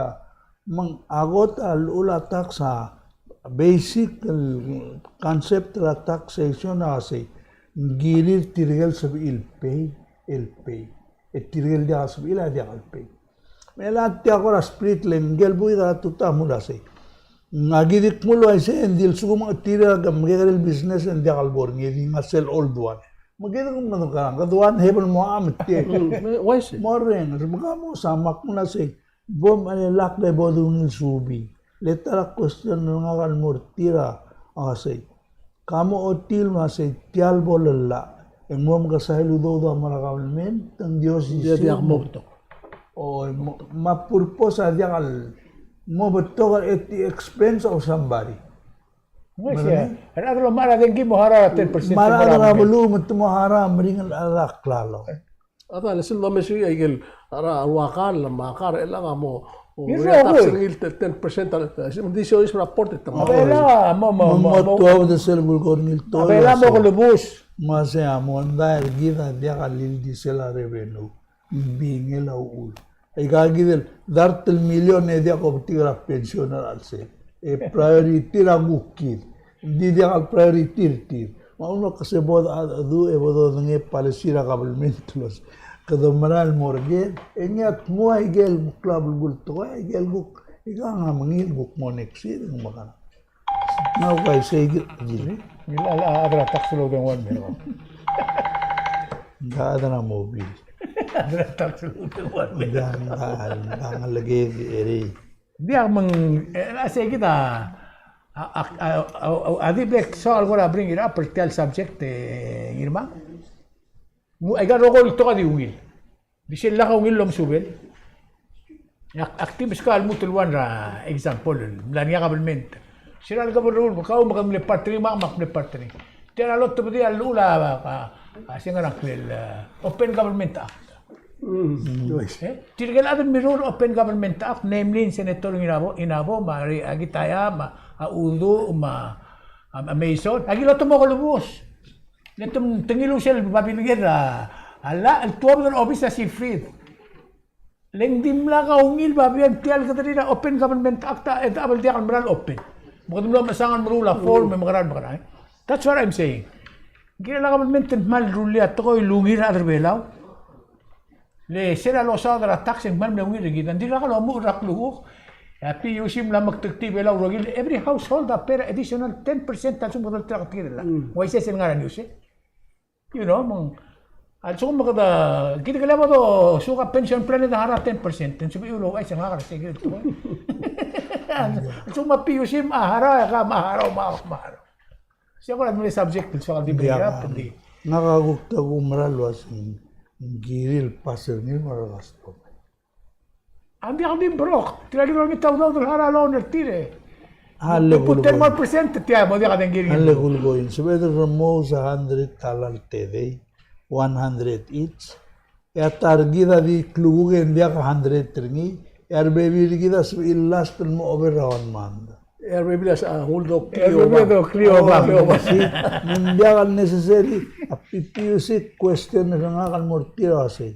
Me ng a kot a llechul a tax a basic el concept er a taxation a sei ng kirir tirke el sebechir el pay, el pay. E tirke el diak el sebechir a diak el pay. Me a tia kora split le ngikel buil a tutau a mle sei. Ng aki di kmo uaisei e ng di lsekum ng tir a mekekerei el business e ng diak el bo er ngii e di ngar sel old one. Me kede kmo ng kede one hebel mo a metik. Uaisei. Morrenges, me ka mo sa me ak mle sei. Bo mle lak le bo dungil subii. Le ta er a question er ngak el mo er tir a sei. Ka mo otil me a sei tia el bo lellach e ng mo mekesai el udoud a mo er a government, e ng di osisiu. Diak mo betok. O, mo, me a purpose a diak el mo betok at the expense of somebody. Ng uaisei, a rechad el omechar a dengki mo harau er a ten percent. Me a rechad er a beluu me te mo harau a meringel a rechad er a klalo. A ta, le sel domes er ngii a ikel, a rechad er a Wakan, me a Wakan, el a mo, o, tax er ngii el ten percent, a, di show is report, e te mo. A Belau, mo, mo, mo, mo tuobed sel kulekoi er ngii el tekoi. A Belau a mo kelebus. Me sei a mondai er kid a diak el ildisel a revenue. Ng bingel a uchul. Aika kid el dart el million e diak obetik er a pension er a chelsel. E priority er a kuk kid. Ng di diak el priority er tir. Me a uno kese bo dechedecheduch e bo dodengei a policy er a government el uasei kede merael el mo er ker, e ngii a dmu aike el kuk klou a belkul el tekoi, aike el kuk, ikang a mengiil el kuk mo next year, e ng mekera. Ng uaisei kid. Ngilai a chad er a tax el oudengua el mei. Ng chad er a mobil. Chad er a tax el oudengua el mei. Ng, ng, ng ngelekek er ngii. Diak me ng, e, a sei kid a, a, a, a di bek soak el kora bring it up er tia el subject, e, Ngirmang. Ng, aika el rokui el tekoi a di ungil. Di sel lak a ungil el omesubel. Ak, ak di meskau a lmuut el one er a example el mla er ngii a government. Sera el government el kau me ke mle partner er ngii, me ak mle partner er ngii. Tia el lotebedii a llechul a, a, a, se ngar er ngii el, a, Open Government Act. Mm. E? Tirke el chad el mirruul er a Open Government Act, namely Senator Inabo, Inabo, me a Akitaya, me a Uduch, me a, a, a Mason. Aki lote mo kelebus. Le te, te ngiluu sel babilngel a, a llach el tuobed er a obis er a Siegfried. Le ng dimlak a ungil babier tia el kederir a Open Government Act a, e a bo el diak el mera el open. Me kede mlo mesang el meruul a form, me mekera, mekera, e. That's what I'm saying. Ng kirel a government el kmal rullii a tekoi el ungil er a rechad er a Belau. Le sel losaod er a tax e ng kmal mle ungil er kid. Ng dirkak lomuchel er a klukuk. E a PUC a mla mektektii a Belau el rokir, every household a pay er a additional ten percent a lsekum kede olterau a ketekir el llach. Mm. Ng uaisei sel ngar er a news, e. You know, me ng, a lsekum me kede, kid a kelebus a suk a pension plan e de harau a ten percent. Ng sebechir el ouchais e ng ngar er sei kid el tekoi. A lsekum a PUC me a harau, e ka me a harau, me a, me a harau. Sei a kora mle subject el soak el di bring it up, ng di. Ngak a kuk ta kumerang el uasei ng kirir el pass er ngii el mo er a customer. Ng diak di mberok. Tirka el kirel ngii a udoud el harau a loan er tir e. A le kulekoi. Ten more percent tia, mo diak a dengki er ngii. A le kulekoi. Sebeched el remove a hundred dollar tedei, one hundred each. E a ta er kid a di klukuk e ng diak a hundred er ngii. E a rebebil er kid a sebechir el last el mo over a one month. E a rebebil a, a, ng uldeklii. E a rebebil a uldeklii, o, ba, o, ba. Ng diak el necessary. A PUC question er ngak el mo er tir a uasei.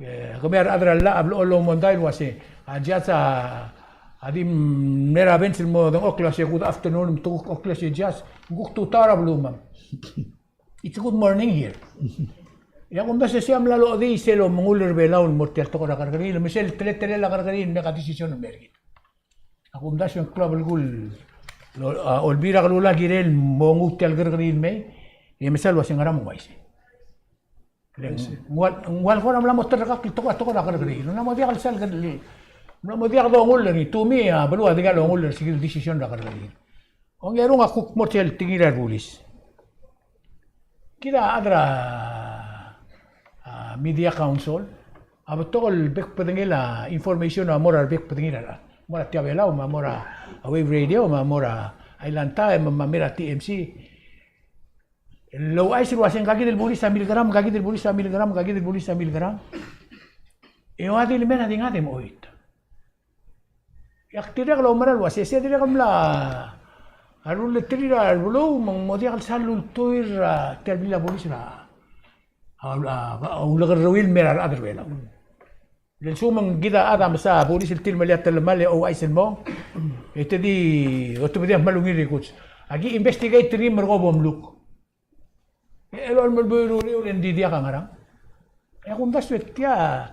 E, kemiu a rechad er a llach a blechoel el oumondai el uase, a judge a, a di mle er a bench el mo dengchokl el uase good afternoon, me te kuk chokl el uase judge, ng kuk tutau er a beluu, ma'am. It's good morning here. E a kumdasu e sei a mla lodii sel omengull er Belau el mo er tia el tekoi er a kerrekeriil, me sel teletelel a kerrekeriil el make a decision el mei er kid. A kumdasu e ng klou a belkul el, a, Olbiil er a Kelulau a kirel el mo nguu tia el kerrekeriil el mei, e mesa el uase ngera me ng uaisei. Le ng ua, ng ua el kora mla mo terrekakl el tekoi, tekoi er a kerrekeriil. Ng mla mo diak el sal kerrekeriil. Ng mla mo diak dongull er ngii, to me a beluu a diak longull er se el decision er a kerrekeriil. Ongerung, a kuk mo er tia el tekingir a rebulis. Kid a chad er a, a, media council a betok el bek el bedengel a information a mo er a rebek el bedengir a rechad. Mo er a Tia Belau, me a mo er a Wave Radio, me a mo er a Island Time, me a mei er a T M C. El ouchais el uase ngka kid el bulis a milekera, ngka kid el bulis a milekera, ngka kid el bulis a milekera. E ua di le mei er a di ngak e mochoit. E ak dirrek el oumera el uase, sei a dirrek el mla rullterir a rebeluu me ng mo diak el sal ultuil er a tia el blil a bulis er a, a, a, a ulekerreuil el mei er a rechad er Belau. Le lsekum ng kid a chad a mesa bulis el tir el melai a telemall e ouchais el mong, e te di otebedii a kmal ungil er a ikuts. Aki investigate er ngii me ko bo mluk. E, el olmo el bo er a uriul e ng di diak a ngerang. E a kumdasu e tia,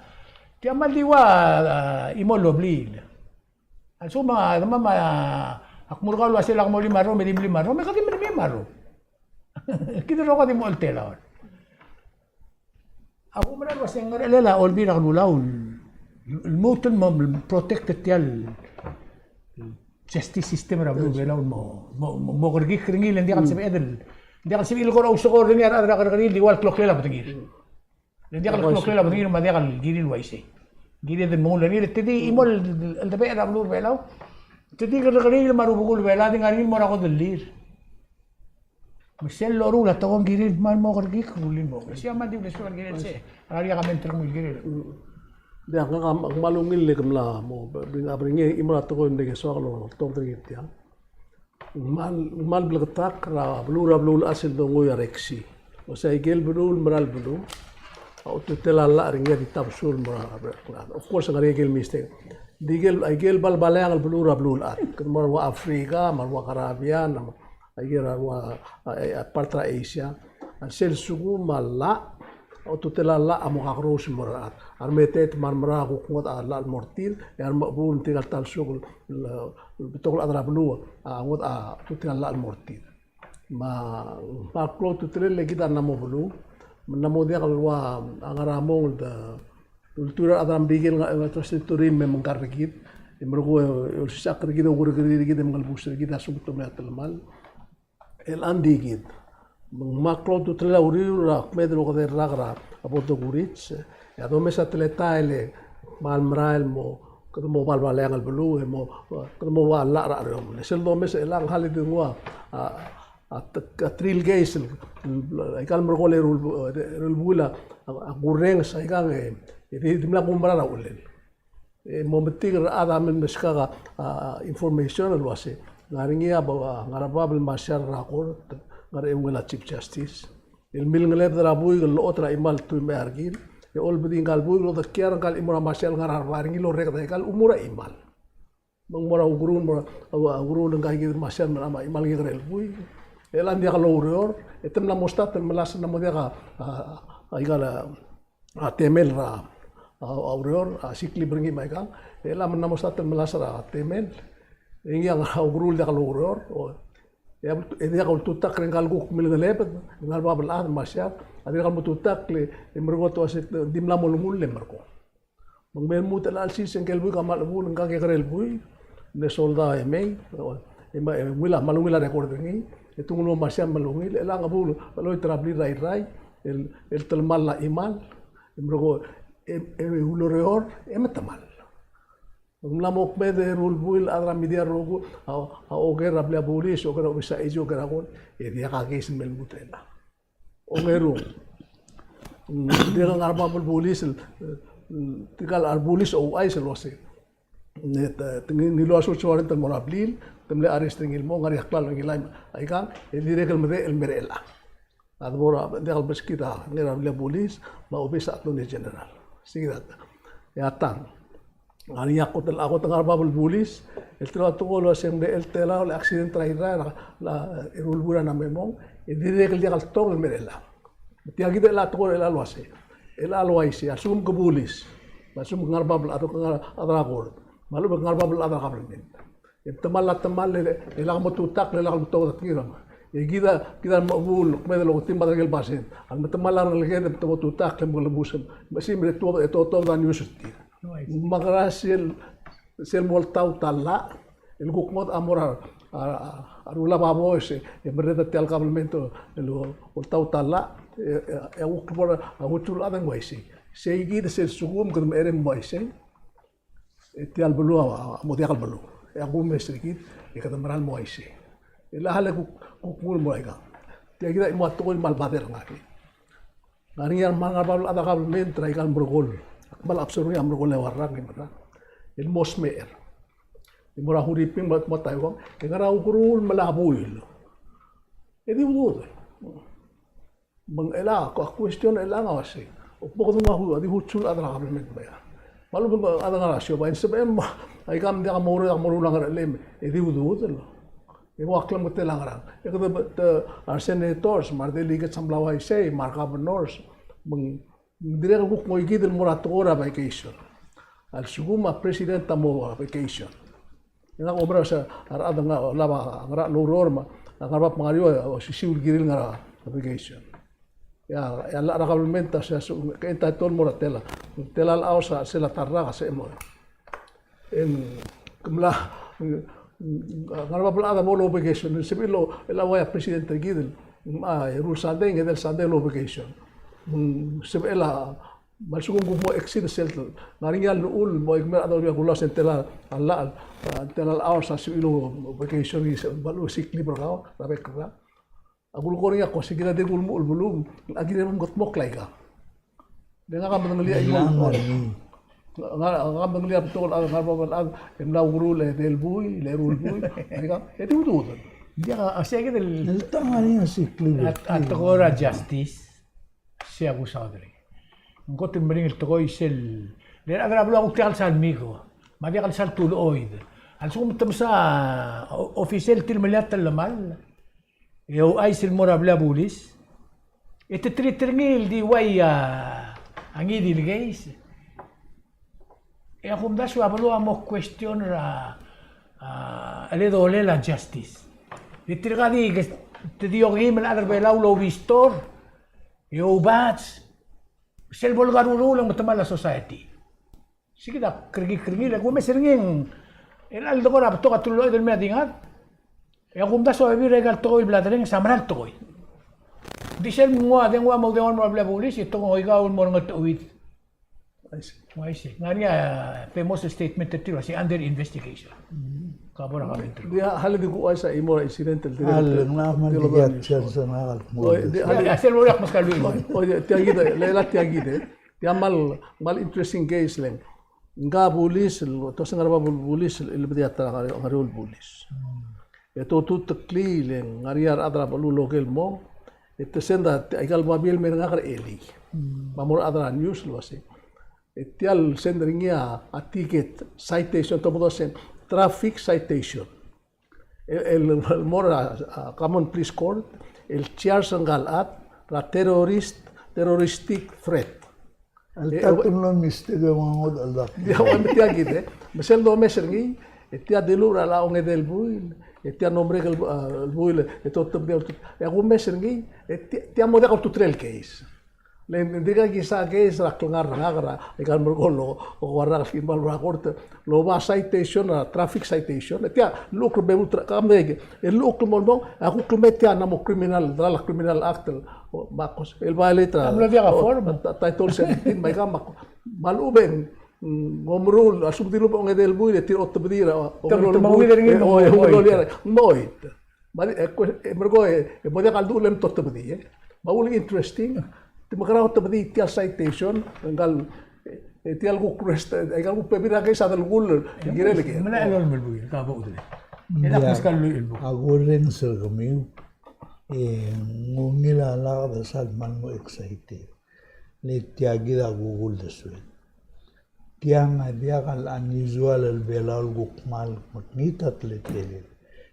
tia kmal di ua, a, chimo el obliil. A lsekum a, a, a, ak mo er kau el uase lak mo mlim a rrom, me di mlim a rrom, me kede mlim a rrom. Kid el rokui a di mo oltelaol. A kumerang el uase ng ngerchelel a Olbiil er a Kelulau el lmuut el mo protect er tia el justice system er a beluu er a Belau el mo, mo, mo, mo kerekikl er ngii, le ng diak el sebeched el, ng diak el sebechir el kora ousekool er ngii a rechad er a kerrekeriil, di ua el kloklel a bedengir. Le ng diak el kloklel a bedengir me a diak el kirir el uaisei. Kired el mengull er ngii, le te di chimo el, el cheldebechel er a beluu er a Belau. Te di kerrekeriil me a rubekul Belau a di ngar er ngii el mo er a kodellir. Me sel loruul a tekoi ng kirir el kmal mo kerekikl el rullii el mo. Sei a kmal di uldesuek el kirel sei. A ngar er ngii a comment er kemiu el kirel. Diak, ngak a kmal ungil le ke mla mo bring up er ngii, chimo er a tekoi el mle ke soak el oltobed er ngii er tiang. Ng kmal, ng kmal bleketakl er a beluu er a beluulechad sel donguiu a Rexi. Uase aike el beluu el mera el beluu a ultutelel a llach er ngii a di tabsul el mo er a, of course, ng ngar er ngii aike el mistake. Di aike el, aike el balbaleang el beluu er a beluulechad. Kede mo er a rua Africa, me a rua Caribbean, me aike er a rua, a, a, part er a Asia. A sel lsekum a llach, a ultutelel a llach a mo kakerous el mo er a rechad. A remeteet me a remerang a kuk ngodech a llach el mo er tir, e a remechebuul me tirka el ta el suek el, el betok el chad er a beluu a ngodech a ultutelel a llach el mo er tir. Me a, me a klou a ultutelel e kid a mla mo beluu, me ng mla mo diak el ua a ngar er a mong el de ultuil er a rechad er a Merikel, ngar er ngii a trust territory me mengkar er kid, e merekong e olsisechakl er kid e oukerekerii er kid e mengelebus er kid a lsekum te mla er a telemall. Chelechang di kid. Me ng kmal klou a ultutelel a uriul er a kmeed el okedei el rak er a bo dokurits, e a domes a teletael e kmal merael el mo, kede mo balbaleang el beluu, e mo, kede mo ua llach er a chereomel. E sel domes e chelechang e ng di nguu a, a, a, a three-legged case, el, el, aika el merekong e rul, rul buil a, a, a kurrenges aikang e, e di, di mla kumerang er a uchelel. E mo metik er a chad a meskak a, a, information el uase ng ngar er ngii a, a, ngar er a bab el Marshall er a court, ngar er a eungel a Chief Justice. El milengelebed er a buik el locha er a chimal el tuim er a rekil, e olbedii ngka el buik el odekiar ngka el chimo er a Marshall el ngar er a bai er ngii el orreked aika el chimo er a chimal. Me ng mo er a ukeruul, mo er a, a, ukeruul ngka el Marshall me a chimal el kekerei el buik. E chelechang e ng diak loureor, e te mla mo start el melasem el mo diak a, a, aika el a temel er a, a, a ureor, a sick leave er ngii me aikang, e chelechang me ng mla mo start el melasem er a temel, e ngii a ngar er a ukeruul el diak loureor, o, e a, e diak ultutakl er ngka el kuk milengelebed, ngar er a bab el chad el Marshall, a dirkak lmo ultutakl e merekong e te uase di mla mo olengull e merekong. Me ng mei el lmuut el chelsel se ngke el buik a kmal chebuul, ngka el kekerei el buik, mle soldau e mei, e me, e ungil a, kmal ungil a record er ngii, e te nguu el mo Marshall me a ungil, e chelechang a bo el, el cheloit er a blil er a Irrai, el, el telemall a chimal, e merekong, e, e ulereor, e metemall. Ng mla mo kmeed e eru el buil, a rechad er a media el rokui, a, a oker er a blil a bulis, oker er a obis er a AG, oker er a kol, e diak a case el mei el lmuut er chelechang. Ongeru. Mm, dirrek el ngar er a bab el bulis el, mm, tirka el rebulis a ouchais el uase, ng, te, te, ngiluu a search warrant el mo er a blil, te mle arrest er ngii el mo, ngar er ngii a klalo er ngii el, aikang, e dirrek el medechel el mer chelechang. A debo er a, diak el beskid a, ngar er a blil a bulis, me a obis er a Attorney General. Sei kid a tang. E a tang. Ng ngar er ngii a kot el, a kot el ngar er a bab el bulis, el tela tekoi el uasei ng mle, el tela el accident er a Irrai, la, la, eru el buil a mla me mong, e dirrek el diak el tong el mei er chelechang. Tia kid a tekoi er chelechang el uasei. Chelechang el uaisei, a lsekum ke bulis, me a lsekum ke ngar er a bab el chad, ke ngar er a chad er a kort, me a lechub e ke ngar er a bab el chad er a kabelment. E te mla temall, e lak mo tutakl, e lak mo tuobed a tekingir. E kid a, kid a mo buil, kmeed el oketim a ta er ngii el basent. A le me te mla er a rengeleked, e te mo tutakl, e mo kelebus. Me sei me te tuobed, e te tuobed a news er tir. Me a ngera sel, sel mo oltaut a llach el kuk ngodech a mo er a, a, a rulab a boes, e merreder er tia el kabelment el oltaut a llach, e, e, e a kuk mo er a, a kuk chul a dang uaisei. Sei kid sel lsekum kede mereng mo uaisei. E tia el beluu a, a mo diak el beluu. E a kumes er kid, e kede meral mo uaisei. E le a le kuk, kuk nguu el mo er aikang. Tia kid a chimo a tekoi el kmal bother er ngak. Ng ngar er ngii a remark er a bab el chad er a kabelment er aika el merekong. Ak kmal observe er ngii a merekong el eua el rak, e mera. El mo smecher. E mo er a Huriping me a, me a Taiwan. E ngar er a ukeruul me a buil. E di ududel. Me ng chelechang, a question er chelechang a uasei. Bo kede nguu a di huchul a chad er a kabelment me a. Me a lechub e ng chad er a siobai, e ng sebechem, aika me ng diak a mo oureor, a mo oureor er a ngerchelem, e di ududel. E ng ua klemengetel a ngerang. E kede, te, a re senators, me a re delegates a mla uaisei, me a re governors, me ng, me ng dirrek el kuk ngoi kid el mo er a tekoi er a vacation. A lsekum a president a mo vacation. E ngak a oumera se a rechad a ngar er a bab a ngar er a loureor me a ngar er a bab me a ngar er eou a osisiu el kirir el ngar er a vacation. E a, e a llach er a kabelment a se, se, ke entitled el mo er a tela. Tela el hours a sel ta el rak a se mo. E ng, ke mla, ngar er a bab el chad a mo el ouvacation. Sebechir el, el ua a president er kid el, a, eru el Sunday, ng edei el Sunday el ouvacation. Me ng sebechel a, me a lsekum kuk mo exceed sel, ngar er ngii a llechul el mo, e kmal a dau er a kulau se ng tela el llach, a, tela el hours a sebechir el ouvacation, e se, me a lechub e sick leave er kau, er a bek el rak. A kulekoi er ngii a ko se kid a di kuk mo el beluu, a kirem kudmokl aika. Le ngak a medengelii a imo el, ngak a medengelii a betok el chad, ngar er a bab el chad, e mla ukeruul e edei el buil, e eru el buil, aika, e di ududel. Diak a, a sei kid el, el tang a ngii a sick leave. A, a tekoi er a justice. Sei a kusaod er ngii. Ng kot el meringel tekoi sel, le a rechad er a beluu a kuk diak el sal miko. Me a diak el sal tulechoid. A lsekum te mesa o-, official tir el melilt el llemall. E ouchais el mo er a blil a bulis. E te treat er ngii el di uai a, a ngii di el case. E a kumdasu a beluu a mo question er a, a, a cheledollel a justice. E tirka di, te di okeim el chad er a Belau el oubistor. E oubats, sel bo lekaruruul e ng metemall a society. Sei kid a kerekikl er ngii, le kumes er ngii, el chelecha el tekoi er a betok a tulechoid el mei a di ngak. E a kumdasu a bebil er aika el tekoi el bla derrenges a mera el tekoi. Di sel mnguu a dengua me a udenguar el mo er a blil a bulis, e te ko ngoikau el mo er a ngetecheuid. Uaisei. Uaisei. Ng ngar er ngii a famous statement er tir el uasei under investigation. Ka bo er a kabelment. Di a, hale di kuuchais a chimo er a incident el tirke el, ng mla me di a chance er ngak el kmo. Oi, di, hale. Ia, sel bo er a kmo se ka lluich el buil. Oi, tia kid, le, le tia kid, e. Tia kmal, kmal interesting case le ng. Ngka a bulis, el, te se ngar er a bab el bulis, el, el bediat er a ngar er eou el bulis. E te otuteklii le ng ngar er ngii a rechad er a beluu el oker el mong, e te send a, aika el babier el mei er ngak er a elii. Me a mo er a rechad er a news el uasei. E tia el send er ngii a, a ticket, citation, te mo doseng, traffic citation. El, el, el mo er a, a, common pleas court, el charge er ngka el chad, er a terrorist, terroristic threat. El, e, taut el mistake e ua ngodech el dak. Ia, ua me tia kid, e. Me sel domes er ngii, e tia dilu er a ongedei el buil, e tia mlo merek el, a, el buil, e te otebedii, e a kumes er ngii, e tia, tia mo diak a ultutelel el case. Le ng dirkak kisa case er a klengar er ngak er a, aika el merekong el, o, ua rak el kimal er a kort, el oba citation, a traffic citation, e tia, llechukl el bebil er a, kam de, e llechukl el mo el mong, a kuk el mei tia ng mo criminal, drug criminal act, el, o, me a kos, el violate er a, a mlo diak a, o, form. Ti-, Title seventeen, me aika me a ko-, me a lechub e ng, mm, ng omeruul, a lsekum dilu bo ongedei el buil, e tir otebedii er a, o, te-, te mo uid er ngii, e, o, e, mo uid. Mo uid. Me a di, e, kue-, e, merekong, e, e, mo diak a ldu-, le mtotebedii, e. Me a ule interesting, te mekera otebedii tia el citation, ngka el, e, e, tia el kuk rest, e, ngka el kuk bebil er a case a delkull, e, kirel e ke. Me ng elolem el buil, ka bo udel. E, ng kuk se ka lluich el buil. A kurrenges er kemiu, e, ng ungil a lak de sal kmal mo excited. Le tia kid a kuk uldesuel. tiang a diak el unusual el Belau el kuk kmal mekngit a teletelel.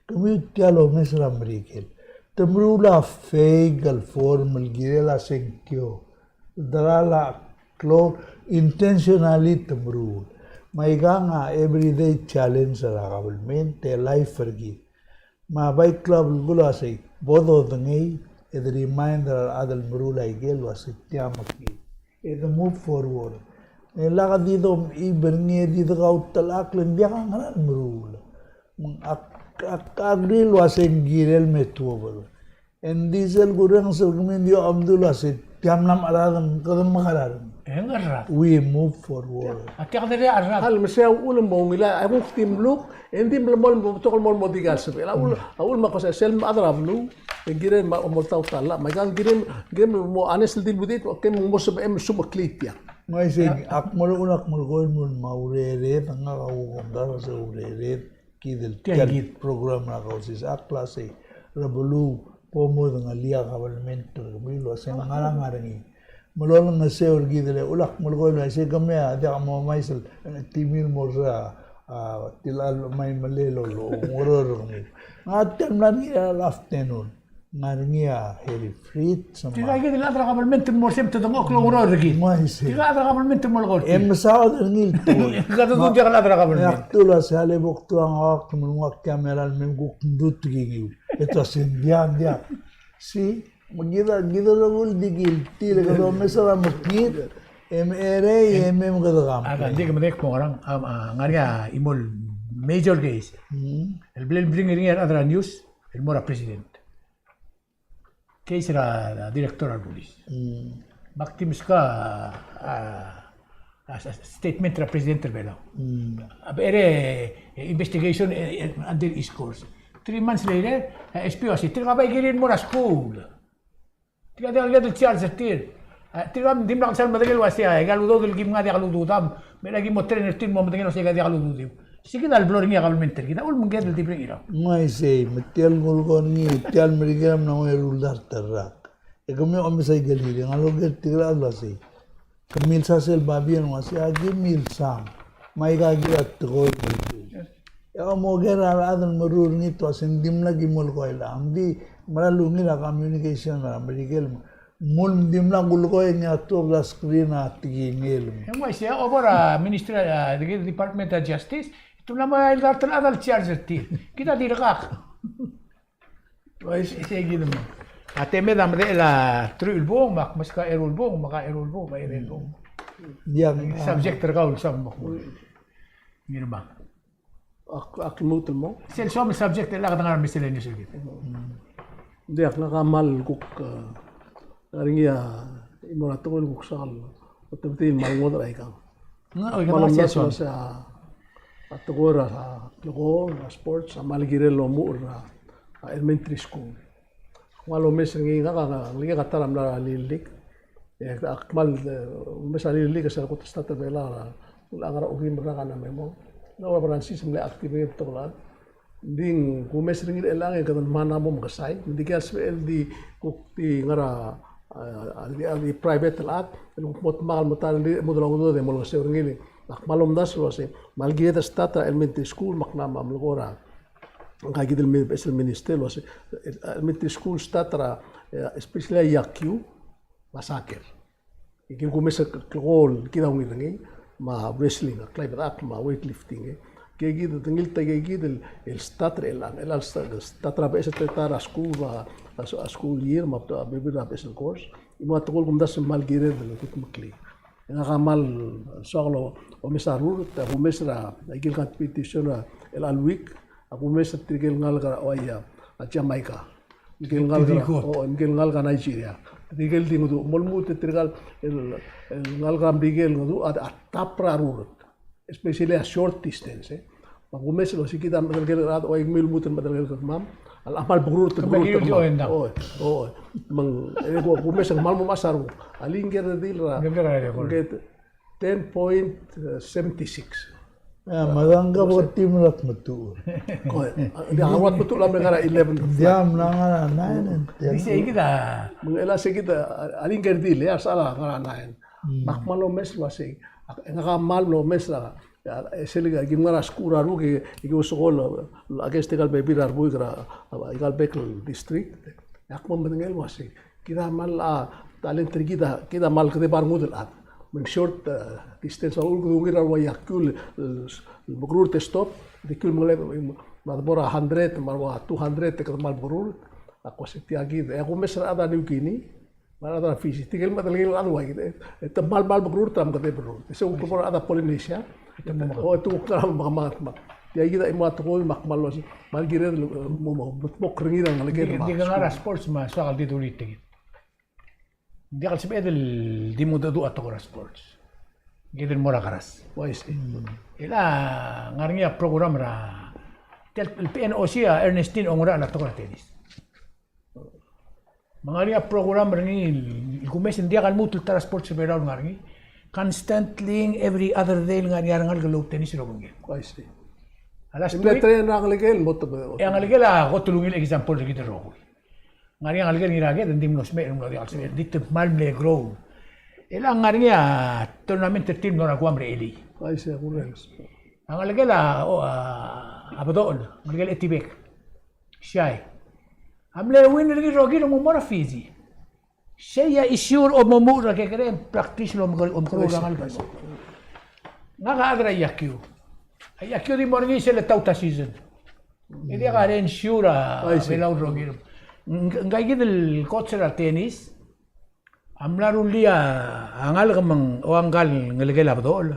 Kemiu tia el omes er a Merikel. Te meruul a fake el form el kirel a sengkio. Dera el klou intentionally te meruul. Me aikang a everyday challenge er a government, e life er kid. Me a bai klou a belkul a sei, bo dodengei, e de remind er a rechad el meruul a ikel ua se tia mekngit. E de move forward. E lak di dom iber ngii e di de kautelak le ng diak a ngera el meruul. Me ak, ak, ak agree el ua se ng kirel me tuobed. E ng di sel kurrenges er kemiu ng di omdu el ua se tia mla mecheradem, kede mecheradem. E ng cheradem. We move forward. A tia kede cheradem. A le mesei a uchul me ng ungil a, a kuk di mluk, e ng di mle mo, mo betok el mo, mo dikea el sebechel. A uchul, a uchul me a ko sel, sel mad er a beluu, e ng kirem mo, mo taut a llach, me aikang kirem, kirem mo honest el di el budit, okay, mo sebechem el sumeklii tiang. Me isei, ak mo, ak mo koi mo, me a urered, ngak a kuk omdasu e urered, kid el tia kid program er a Kausisechakl a sei, er a beluu, bo modengelii a government er kemiu el ua se ng ngar er ngii. Me lolengeseu er kid el, ulak melekoi el ua se kemiu a diak mo omais el, e, timiu el mo er a, a, tilechal mai melel el, oureor er kemiu. Ngak tia el mla er ngii er a afternoon. Ngar er ngii a Harry Fritz, me tirka kid el chad er a government el mo er sei me te dengchokl el oureor er kid. Ng uaisei. Tirka chad er a government el mo lekoi er tir. E mesaod er ngii el tekoi. Kede dul diak el chad er a government. E ak dul ua se a le bo kdu a ngak me ng ua tia mera el me ng kuk mdu tekingiu. E te ua se ng diak, ng diak. Si, me kid a, kid a rokui el di guilty, le kede omes er a mekngit, e me cherei, e me kede kam. A, ng di ke medengei el kmo ngerang, a, a, ngar er ngii a chimo el major case. Mm. El bla lebring er ngii a rechad er a news, el mo er a president. Case er a, a, director er a police. Mm. Me ak di meskau a, a, a, a statement er a president er a Belau. Mm. A becherei, e, investigation, e, e, under his course. Three months later, a S P a ua se, tirka bai kirir el mo er a school. Tirka diak el kired el charge er tir. A, tirka a dimlak el sal medengei el ua se, a, aika el udoud el kim ngar a diak el ududam. Me a ki mo train er tir el mo medengei el ua se aika diak el ududiu. Sei kid a le blo er ngii a government er kid a uchul me ng kired el di bring it up. Ng uaisei, me tia el kulekoi er ngii, tia el Merikel a mla nguu a eru el dart el rak. E kemiu a omes aike el hearing, a loker tirka el chad el ua sei. Ke milsa sel babier el ua se, aki milsa. Me aika kid a tekoi. E a mo ker a rechad el meruul er ngii el ua se ng dimlak ki mo lekoi el, ng di mera el ungil a communication er a Merikel me ng dimlak kulekoi e ngii a tuobed a screen a tekingel. E ng uaisei, a obo er a Ministry, a, Department of Justice, te mla mo el dart el chad el charge er tir. Kid a dirkak. Uaisei kid me. A temed a medechel a truich el bung, me ak meskau a eru el bung, me ka eru el bung, me a eru el bung. Diak, subject er kau el soam el mo. Ngii me. Ak, ak lmuut el mo. Sel soam el subject el chad el ngar er a miscellaneous er kid. Diak, ngak a kmal kuk, e, ngar er ngii a, chimo er a tekoi el kuk soak el, otebedii el kmal ngodech er aikang. Ng, oi, kmal omdasu el ua se a, a tekoi er a, a, klekool, a sports, a kmal kirel el omuchel er a, a elementary school. Kmal omes er ngii ngak a, a, ngike a ta er a mla er a Little League. E, ak kmal, e, omes er a Little League e se er a kot el start er a Belau er a, a ngar er a Ukim el rak a Namemong. Ng ua Francis mle active er ngii el betok el chad. Ng di kumes er ngii er chelechang e kede mla mo mekesai. Ng di kid a sebechel di kuk di ngar er a, a, a, di, a, di private el chad, el kuk mo dmak el mo ta el di mo dmak el udoud e mo olengeseu er ngii. Ak kmal omdasu el ua se, kmal kired el start er a elementary school, me ak mla mo melekoi er a, ngka kid el mi-, beches el minister el ua se, elementary school start er a, e, especially a iakiu, me a soccer. Ngike el kumes el klekool, kid a ungil er ngii, me a wrestling, a klaibedechakl, me a weightlifting, e. Ngike kid, te ngiltii a ngike kid el, el start er chelechang, el, el sta-, start er a beches el ta er a school, me a, a, a school year, me a, a bebil er a beches el course. Ng mo a tekoi el kumdasu el kmal kired el kutmeklii. E ngak a kmal soak el omes a rurt, a kumes er a, a ikel competition er a, el, el week, a kumes er tirke el ngalek er a, oi, a, a Jamaica. Ngike el ngalek er a, o, ngike el ngalek er a Nigeria. Tirke el di ngdu, mo lmuut e tirka el, el ngalek er a Merikel el ngdu, a, a top er a rurt. Especially a short distance, e. Me a kumes el ua se kid a medelekel er a, oi, kemiu el lmuut el medelekel er kemam. A locha kmal bekerurt, bekerurt er kemam. O, o. Me ng, e, ku-, kumes e ng kmal mo mechas a rurt. A le ngike el redil er a, ngike ten point seventy six. A, me a ngka bo team el ua tmetuchl. Ko, a, ng ua tmetuchl a mle ngar er a eleven. Ng di a mla ngar er a nine and ten. Di sei kid a. Me ng chelecha sei kid a, a le ngike el redil, e, a sechal a ngar er a nine. Mm. Me ak kmal omes el ua sei. Ngak a kmal mlo omes er a, e sel ki ngar er a skuul er a rubak, e ki ousbech el, el against ika el bebil er a rubak er a, ika el bek el district. Ak mo medengei el uasei, kid a kmal, a, talent er kid a, kid a kmal kedeb a rengud el chad. Me ng short, e, distance a uchul kede ungil er a ua iakiu el, el, el mekerurt e stop, di kiu el mengelebel, me a debo er a hundred, me a ua two hundred, e kede kmal mekerurt. Ak uasei tia kid, e ak omes er a rechad er a New Guinea, me a rechad er a Fiji, tirke el mle, tirke el chad el ua kid, e te kmal, kmal mekerurt er a mekedeb el rurt. E se kuk bo er a rechad er a Polynesia, o, e te kuk ngar er a, me, me, me, tia kid a chimo a tekoi me ak kmal uasei, kmal kired el, e, mo, mo, mo, mo kringir a ngelekel. Di, me di ke ngar er a sports me a soak el di dulii tia kid. Ng diak el sebeched el di mengedecheduch a tekoi er a sports. Kid el mo er a keras. Uaisei. E le ngar er ngii a program er a, tia el P N O C a Ernestine Ongerachel a tekoi er a tennis. Me ng ngar er ngii a program er ngii el kumes, ng diak el lmuut el ta er a sports er a Belau el ngar er ngii. Constantly every other day el ngar er ngii a rengalek el outennis el obengkel. Uaisei. A last week, e mle train er a ngelekel, mo te, e a ngelekel a kot el ungil example er kid el rokui. Ng ngar er ngii a ngelekel el Ngiraked, ng di mlo smecher, ng mlo diak el smecher, di te kmal mle grow. E le ng ngar er ngii a tournament er tir el mlo er a Guam er a elii. Uaisei, kurrenges. A ngelekel a, o, a, a Bedochel, ngelekel a Etibek. Siai. A mle win er ngii el rokir el mo er a Fiji. Sei a issue er a omuchel er a kekerei, practice el omeker-, omekerreu er a ngelekel. Ngak a chad er a iakiu. A iakiu a di mo er ngii sel tauta season. E diak a re-ensure a Belau el rokir. Ng-, ngka kid el coach er a tennis a mla rullii a ngalek me ng ua ngka el ngelekel a Bedochel.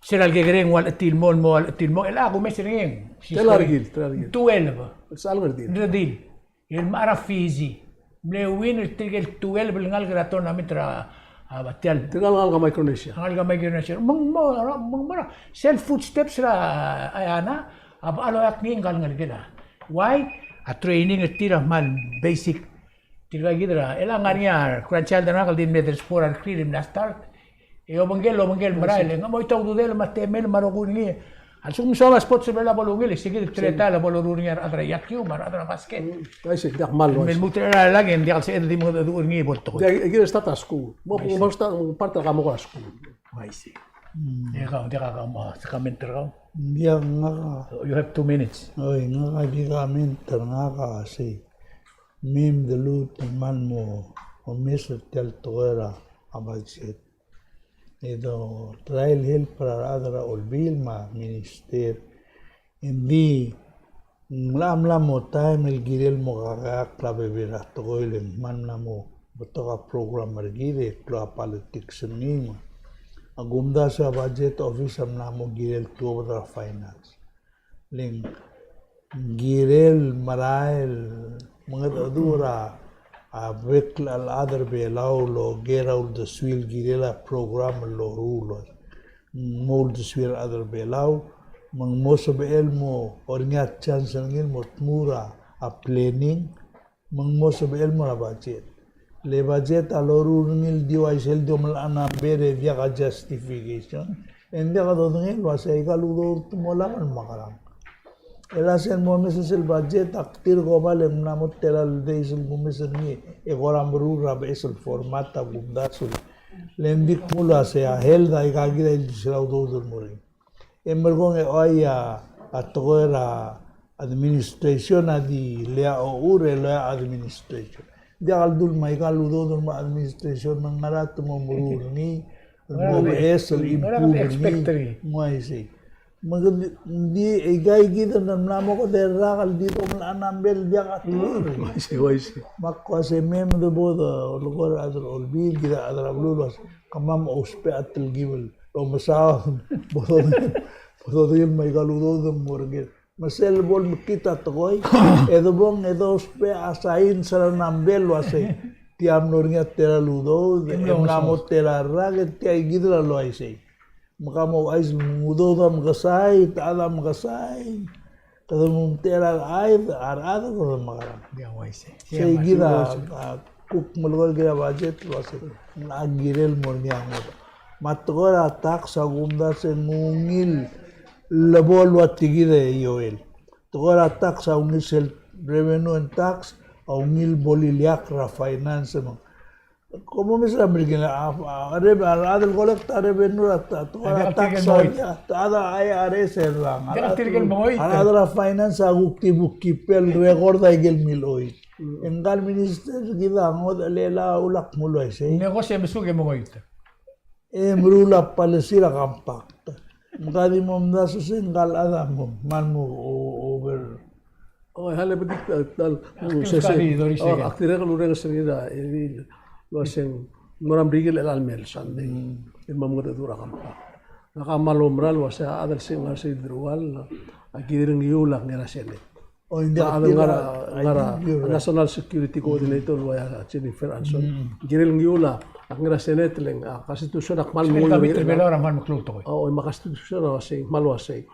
Sel kekerei ng ua lechetil mo, mo ua lechetil mo, e le a kumes er ngii. Tela a redil, tela a redil. Twelve. Sel redil. Redil. El mla er a Fiji. Mle win er tirke el twelve el ngalek er a tournament er a, a, tia el. Tirke el ngalek er a Micronesia. Ngalek er a Micronesia. Me ng mo, me ng mo er a, sel footsteps er a, a, Ayana, a, a loia ngii ngka el ngelekel a. Why? A training er tir a kmal basic. Tirka kid er a, e le ng ngar er ngii a grandchild er ngak el di mle three, four er a rekrir el mla start. E obengkel, obengkel el merael, e ng mo ita ududel me a temel me a rokui er ngii. A lsekum ng soam a sports er a Belau a bo lungil, e se kid el teletael a bo loruul er ngii a rechad er a iakiu me a rechad er a basket. Mm, uaisei, diak kmal uaisei. Me lmuut er a lak e ng diak el sebeched el di mengedecheduch er ngii e bo el tekoi. Diak, e kid el start er a skuul. Mo, mo start, mo part er a kemokl er a skuul. Uaisei. Mm. E kau, diak a kau, mo comment er kau? Diak, ngak a. You have two minutes. Oi, ngak a di comment er ngak a sei. Me mdeluut el kmal mo omes er tia el tekoi er a budget. E do try el help er a rechad er a olbiil me a minister. Engdi ng mla, mla mo taem el kirel mo kakeakl a bebil er a tekoi, le ng kmal mla mo betok a program er kid e klou a politics er ngii. Me a kumdasu e a budget office a mla mo kirel tuobed er a finance. Le ng kirel merael mengedecheduch er a, a bek el chad er a Belau el oker a uldesuir el kirel a program el loruul. Ng mo uldesuir a rechad er a Belau, me ng mo sebechel el mo er ngii a chance er ngii el mo tmuu er a planning, me ng mo sebechel el mo er a budget. Le budget a loruul er ngii el di uaisei el di omelechang a number e diak a justification. E ng diak dodengei el uasei aika el udoud a mo lak el mekerang. E le sel mo omes er sel budget, ak dirk obal e ng mla mo tela el days el kumes er ngii, e kora meruul er a beches el format a kumdasu. Le ng di kmo uasei a health a aika kid a ildisel a udoud el mo er ngii. E merekong e ua a, a tekoi er a administration a di le a ochur e le a administration. Diak el dul me aika el udoud el mo er a administration me ng ngar er a te mo meruul er ngii, el mo beches el improve er ngii. Ng uaisei. Me ng di, di, aika kid el mla mo kede rak el di domelechang a number el diak a tekoi. Uaisei, uaisei. Me ak uasei me mdebo de olekoi er a rechad er a olbiil, kid a rechad er a beluu el uasei, kemam a ousbech a telkib el omesaod, bo dodengei, bo dodengei me aika el udoud el mo er ngii. Me sel bo lemekngit a tekoi, e debong e dousbech a science er a number el uasei, tia mlo er ngii a tela el udoud, e mla mo tela el rak, e tia kid el uaisei. Me ka mo ouchais el udoud a mekesai, ta a mekesai. Kede mo omtechei er a rechad, a rechad a kede mekerang. Sei kid a, a kuk melekoi er kid a budget el uasei ng kirel mo er ngii a ngodech. Me a tekoi er a tax a kumdasu e ng ungil el bo el ua tia kid e Joel. Tekoi er a tax a ungil sel revenue and tax, a ungil bo liliakl er a finance me ng Kom omes er a Merikel a, a, a, a rechad el collect a revenue er a ta, ta, a tax, a, a, a I R S er a, a rechad er a finance a kuk di bookkeeper el record a ikel miloit. E ngka el minister kid a ngodech el ua ulak mulu a isei. Negotiate e mesuk e mengoit. E meruul a policy er a compact. Ngka di momdasu se ngka el chad a mo, kmal mo o-, over. O, e a le bedik, a, tal, se, se. O, ak dirrek el urrenges er ngii a, e di, el uaseng, mo er a Merikel el chelecha el mei el Sunday. Mm. E mo mengedecheduch er a compact. Ngak a kmal oumera el uasei a chad el se ngar er sel deruchall, a kirel ngiul a ngera Senate. O, ng di a chad el ngar er a, ngar er a National Security Coordinator el ua Jennifer Anson. Mm. Kirel ngiul a ngera Senate le ng, a, Constitution a kmal menguiu er ngii. Belau er a kmal meklou el tekoi. O, me a Constitution a uasei, kmal uasei.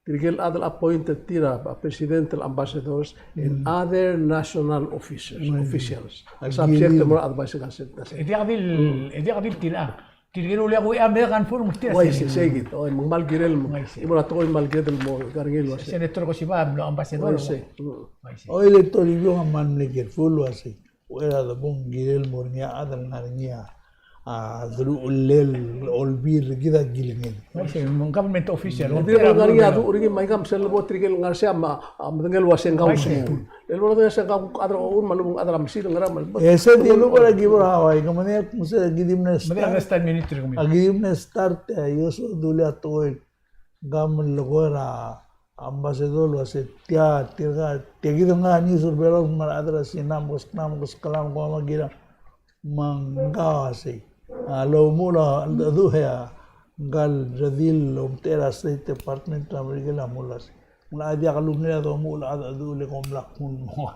Tirke el chad el appointed er tir a, a president el ambassadors and other national officers, officials. Subject el mo er a advice er a Senate. E diak di el, e diak di el tir a Tirke el uleak a American firm, tir a. Uaisei, sei kid. O, me ng kmal kirel, me ng mo er a tekoi el kmal kired el mo ngar er ngii el uasei. Senator Koshiba a mlo ambassador. Uaisei. Mm. Uaisei. O, Electoral Review a kmal mle careful el uasei. Uchei er a debong kirel mo er ngii a chad el ngar er ngii a, a, deruchellel olbiil er kid a kilengei. Uaisei, me ng government official. Tirke el ngar er ngii a duch er ngii me aika me sel lebo tirke el ngar er sei a, a, medengei el uasei ng kau. Uaisei. El bo lodengei se ng kuk chad er a ochur me a lebo ng chad er a mesil, ngera me a lebo. E se di lebo er a kibo er a Hawaii, ke medengei el kmo se ki di mle start. Medengei el start minute er kemiu. A ki di mle start, e, ioso dulii a tekoi. Ng kmal melekoi er a ambassador el uasei tia, tirka, tia kid el ngar er a news er a Belau me a rechad er a Sina, mkeskau, mkeskau, mkeskau, me ng kau a sei. A lomuchel a cheldecheduch e a ngka el redil el omtechei er a State Department er a Merikel a mlo uasei, ng locha diak lungil a domuchel a cheldecheduch le kom lak kmu ng mo.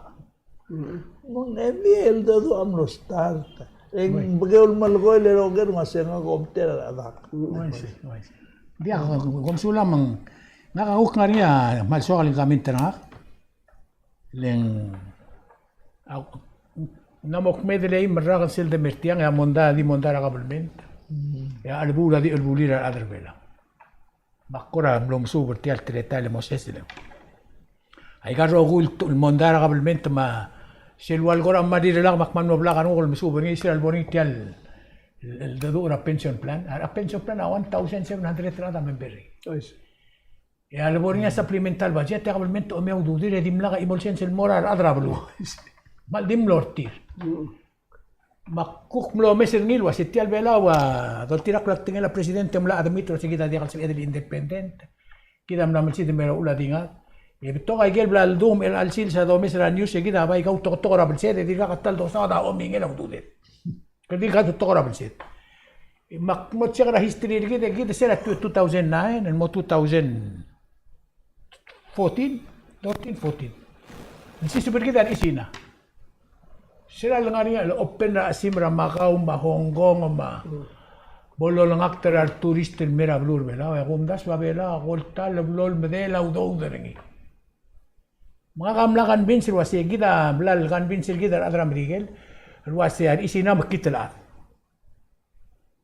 Mm. Me ng di el cheldecheduch a mlo start. E ng bekeul el melekoi el ker me a se ngak a omtechei er a rechad. Mm. Uaisei, uaisei. Diak, kom sulang me ng, ngak a kuk ngar er ngii a kmal soak el comment er ngak. Le ng, a, ng mla mo kmeed el eim el rak sel de mer tiang, e a mondai a di mondai er a government. Mm. E a chelebuul a di chelebulir a rechad er a Belau. Me ak kora mlo mesuub er tia el teletael el mo sesei. Aika el rokui el mondai er a government me sel ua le kora mla rirelak me ak kmal mlo blak a renguk el mesuub er ngii, sel lebo er ngii tia el, el, el deduch er a pension plan. A pension plan a one thousand seven hundred el chad a member er ngii. Uaisei. E a lebo er ngii a supplemental budget, e a government a omei a ududir e dimlak a chimo el sens el mo er a rechad er a beluu. Me a di mlo er tir. Mm. Me ak kuk mlo omes er ngii el uasei tia el Belau a doltirakl a tekingel a president e mla admit el uasei kid a diak el sebeched el independent. Kid a mla melsid el mei er a uchul a di ngak. E betok a ikel bla ledu me er chelecha el sils a domes er a news e kid a bai kautoketok er a belsed e dirkak a ta el dosaod a omingel a ududed. Kede di kautoketok er a belsed. Me ak mo check er a history er kid, e kid se er a two thousand nine el mo two thousand fourteen, thirteen, fourteen. Ng siseb er kid a rechad er a Sina. Se er a lengar er ngii a open er a chesimer a Macau me a Hong Kong me a bo lolengakt er a retourist el mei er a beluu er a Belau, e a kumdasu a Belau a ko el ta el blo el medel a udoud er ngii. Me ngak a mla convince el uasei kid a mla convince er kid a rechad er a Merikel el uasei a rechad er a Sina a mekngit el chad.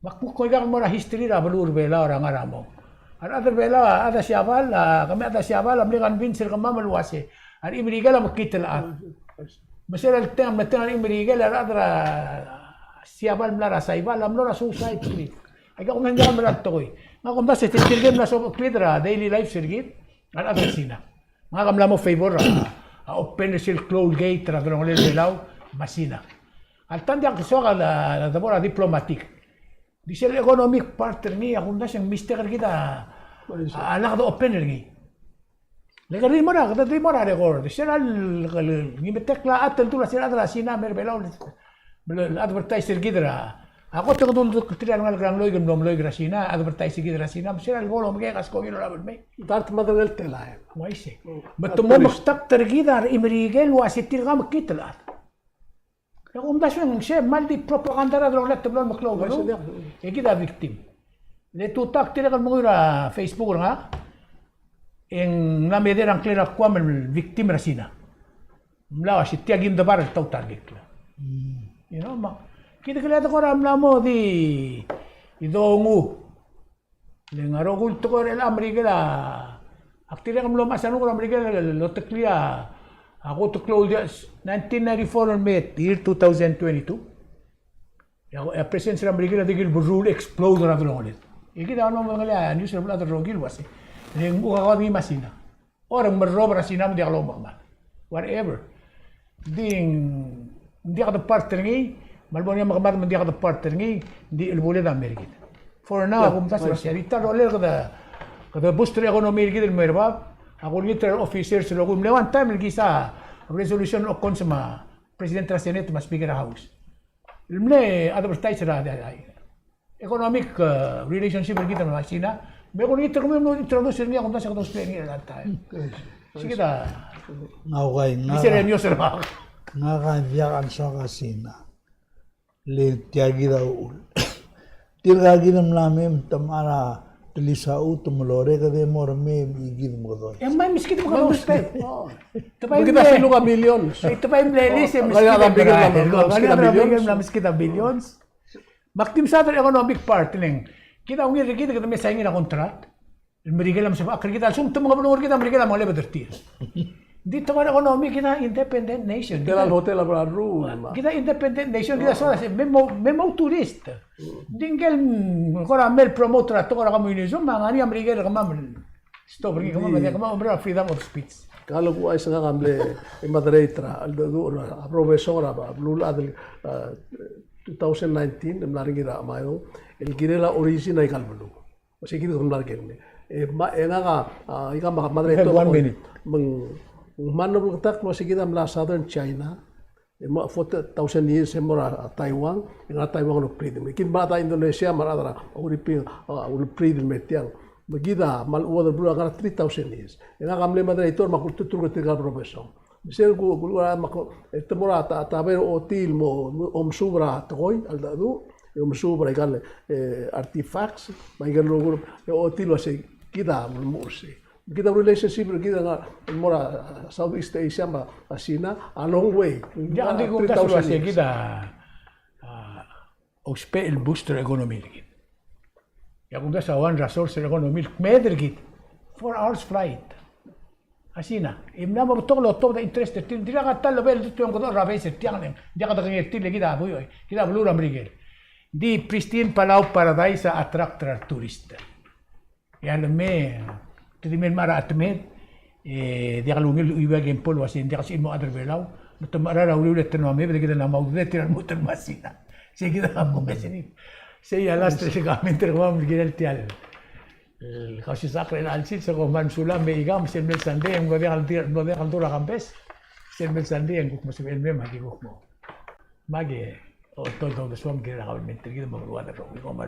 Me ak kuk ngar er ngii el mo er a history er a beluu er a Belau er a ngar er a mong. A rechad er a Belau, a chad er a Siabal, a kemiu a chad er a Siabal a mle convince er kemam el uasei a rechad er a Merikel a mekngit el chad. Me se er a leteng, me teng a rechad er a Merikel, a rechad er a Siabal a mla er a Saibal a mlo er a suicide cliff. Aika kom mla er ngii a mera el tekoi. Ngak a kumdasu e tirke el mla sobecheklid er a daily lives er kid a rechad er a Sina. Ngak a mla mo favor er a, a open er sel klou el gate er a delongelel a Belau me a Sina. Alta ng diak soak a de, de bo er a diplomatic. Di sel economic part er ngii a kumdasu e ng mistake er kid a, a lak de open er ngii. Le kede di mo er a, kede di mo er a record. Se er a le, le, ngii me te klou a chad el dula se er a chad er a Sina me er a Belau. Me le, le advertise er kid er a. A kot e kede uldeklterir a rengalek er a ngloik el mlo mloik er a Sina, advertise er kid er a Sina, me se er a lebo lomekek a skoki el olab el mei. Dart me a delengel telael. Uaisei. Me te mo mekngit er kid a rechad er a Merikel el uasei tirka a mekngit el chad. E a kumdasu e ng se kmal di propaganda er a delongelel a teblo el meklou a beluu. Uaisei. E kid a victim. Le tutau ak dirrek el menguiu er a Facebook er ngak, e ng mla medei er a ngklel a Guam el victim er a Sina. Ng mla uasei tia kim debar el taut a rekikl. Mm. You know, me kid a kelecha de kora mla mo di, di dongu. Le ng a rokui el tekoi er chelecha a Merikel a, ak dirrek el mlo mechas a renguk er a Merikel el oteklii a, a kot el klou el di, nineteen ninety-four el mei, year two thousand twenty-two. E a, e a presence er a Merikel a dirk el berruul, explode er a delongeled. E kid a mlo medengelii a news er a beluulechad el rokir el uasei, le ng ua kau a ngii me a Sina. Or ng merrob er a Sina me ng diak lomekemad. Whatever. Ng di ng diak de part er ngii, me a lebo er ngii a mekemad me ng diak de part er ngii, ng di chelebuled a mei er kid. For now, a kumdasu er a sei, a di ta el rolel kede, kede boost er a economy er kid el mo er bab, a kulengit er a officers el rokui, mle one time el kisa resolution el okkons me a President er a Senate me a Speaker er a House. El mle advertise er a, a, a economic, eh, relationship er kid me a Sina. Me kulengit er kemiu el mo introduce er ngii a kumdasu e kede ousbech er ngii er a taem. Sei kid a. Ngak a, ngak a, ngak a diak a soak a Sina. Le tia kid a uchul. Tirka kid el mla mei me te mla er a telisa uchul me lorek e de mo remei me kid mo doi. E mai meskid me kede ousbech. Te bai mle, kede a billions. E te bai mle list e meskid a billions. Meskid a billions. Me ak di mesaod er a economic part, le ng kid a ungil er kid e kede me sign er a contract. Merikel a mesebechakl er kid a lsekum te mengebelung er kid a Merikel a mengelebed er tir. Ng di te ua economy, kid a independent nation. Hotel a, hotel a bla ru. Kid a independent nation, kid a soad a se, me mo, me mo tourist. Ng di ngike el, mm, kora mle promote er a tekoi er a communism, me a ngar er ngii a Merikel er kemam el stop er ngii, kemam, kemam a freedom of speech. Kau a kuk uaisei, ngak a mle, e, moderator er a, el, el, a professor er a, a beluulechad el, a, two thousand nineteen, el mla er ngii er a Mayo, el kirel a origin er aika el beluu. Uase kid a kuk mla er ker. E, ma, e ngak a, a, aika el moderator. You have one minute. Me ng, me ng mle bleketakl el uase kid a mla Southern China. E mo four thousand years e mo er a Taiwan, e ngak a Taiwan el breed. Me kid me a rechad er a Indonesia, me a rechad er a Philippines, a, el breed el mei tiang. Me kid a mle chuodel el beluu a ngar er a three thousand years. E ngak a mle moderator me a kultuturk er tirka el professor. Me sel ku, ku, ku, me a ko, e te mo er a ta, ta bai er a ochotii el mo, mo omesuub er a tekoi, a cheldecheduch, e omesuub er aika el, e, artifacts, me aika el rokui, e ochotii el uase kid a mo, mo er sei. Kid a relationship er kid a ngar, mo er a Southeast Asia me a Sina, a long way. Ng diak di kumdasu el uase kid a, a, ousbech el boost er a economy er kid. E a kumdasu a one er a source er a economy el kmeed er kid. Four hours flight. A Sina. E mla mo betok el otobed a interest er tir. Ng dirkak a ta el lebo el tuong kede er a base er tiang, le ng diak dekengei er tir le kid a buik, kid a beluu er a Merikel. Ng di pristine Palau paradise a attract er a retourist. E a leme, te di mei el mechar a chetemed, e diak lungil el chuiuii a kempol el uase ng diak lsebechir el mo chad er a Belau, me te mechar a uriul e te mla mei, e kede mla mo udoud e tir a lmuut el mo er a Sina. Sei kid a mo ngesengei. Sei a last el comment er kemam el kirel tia el, el Kausisechakl er chelecha el sils, e kom kmal mesulang, me aika me sel mle Sunday e ng mlo diak el di, mlo diak el dura kambes, sel mle Sunday e ng kuk mo sebechel el mei me aki kuk mo. Me aki, o, to, to, desuam kirel a kabelment er kid me a beluad el rokui, kom kmal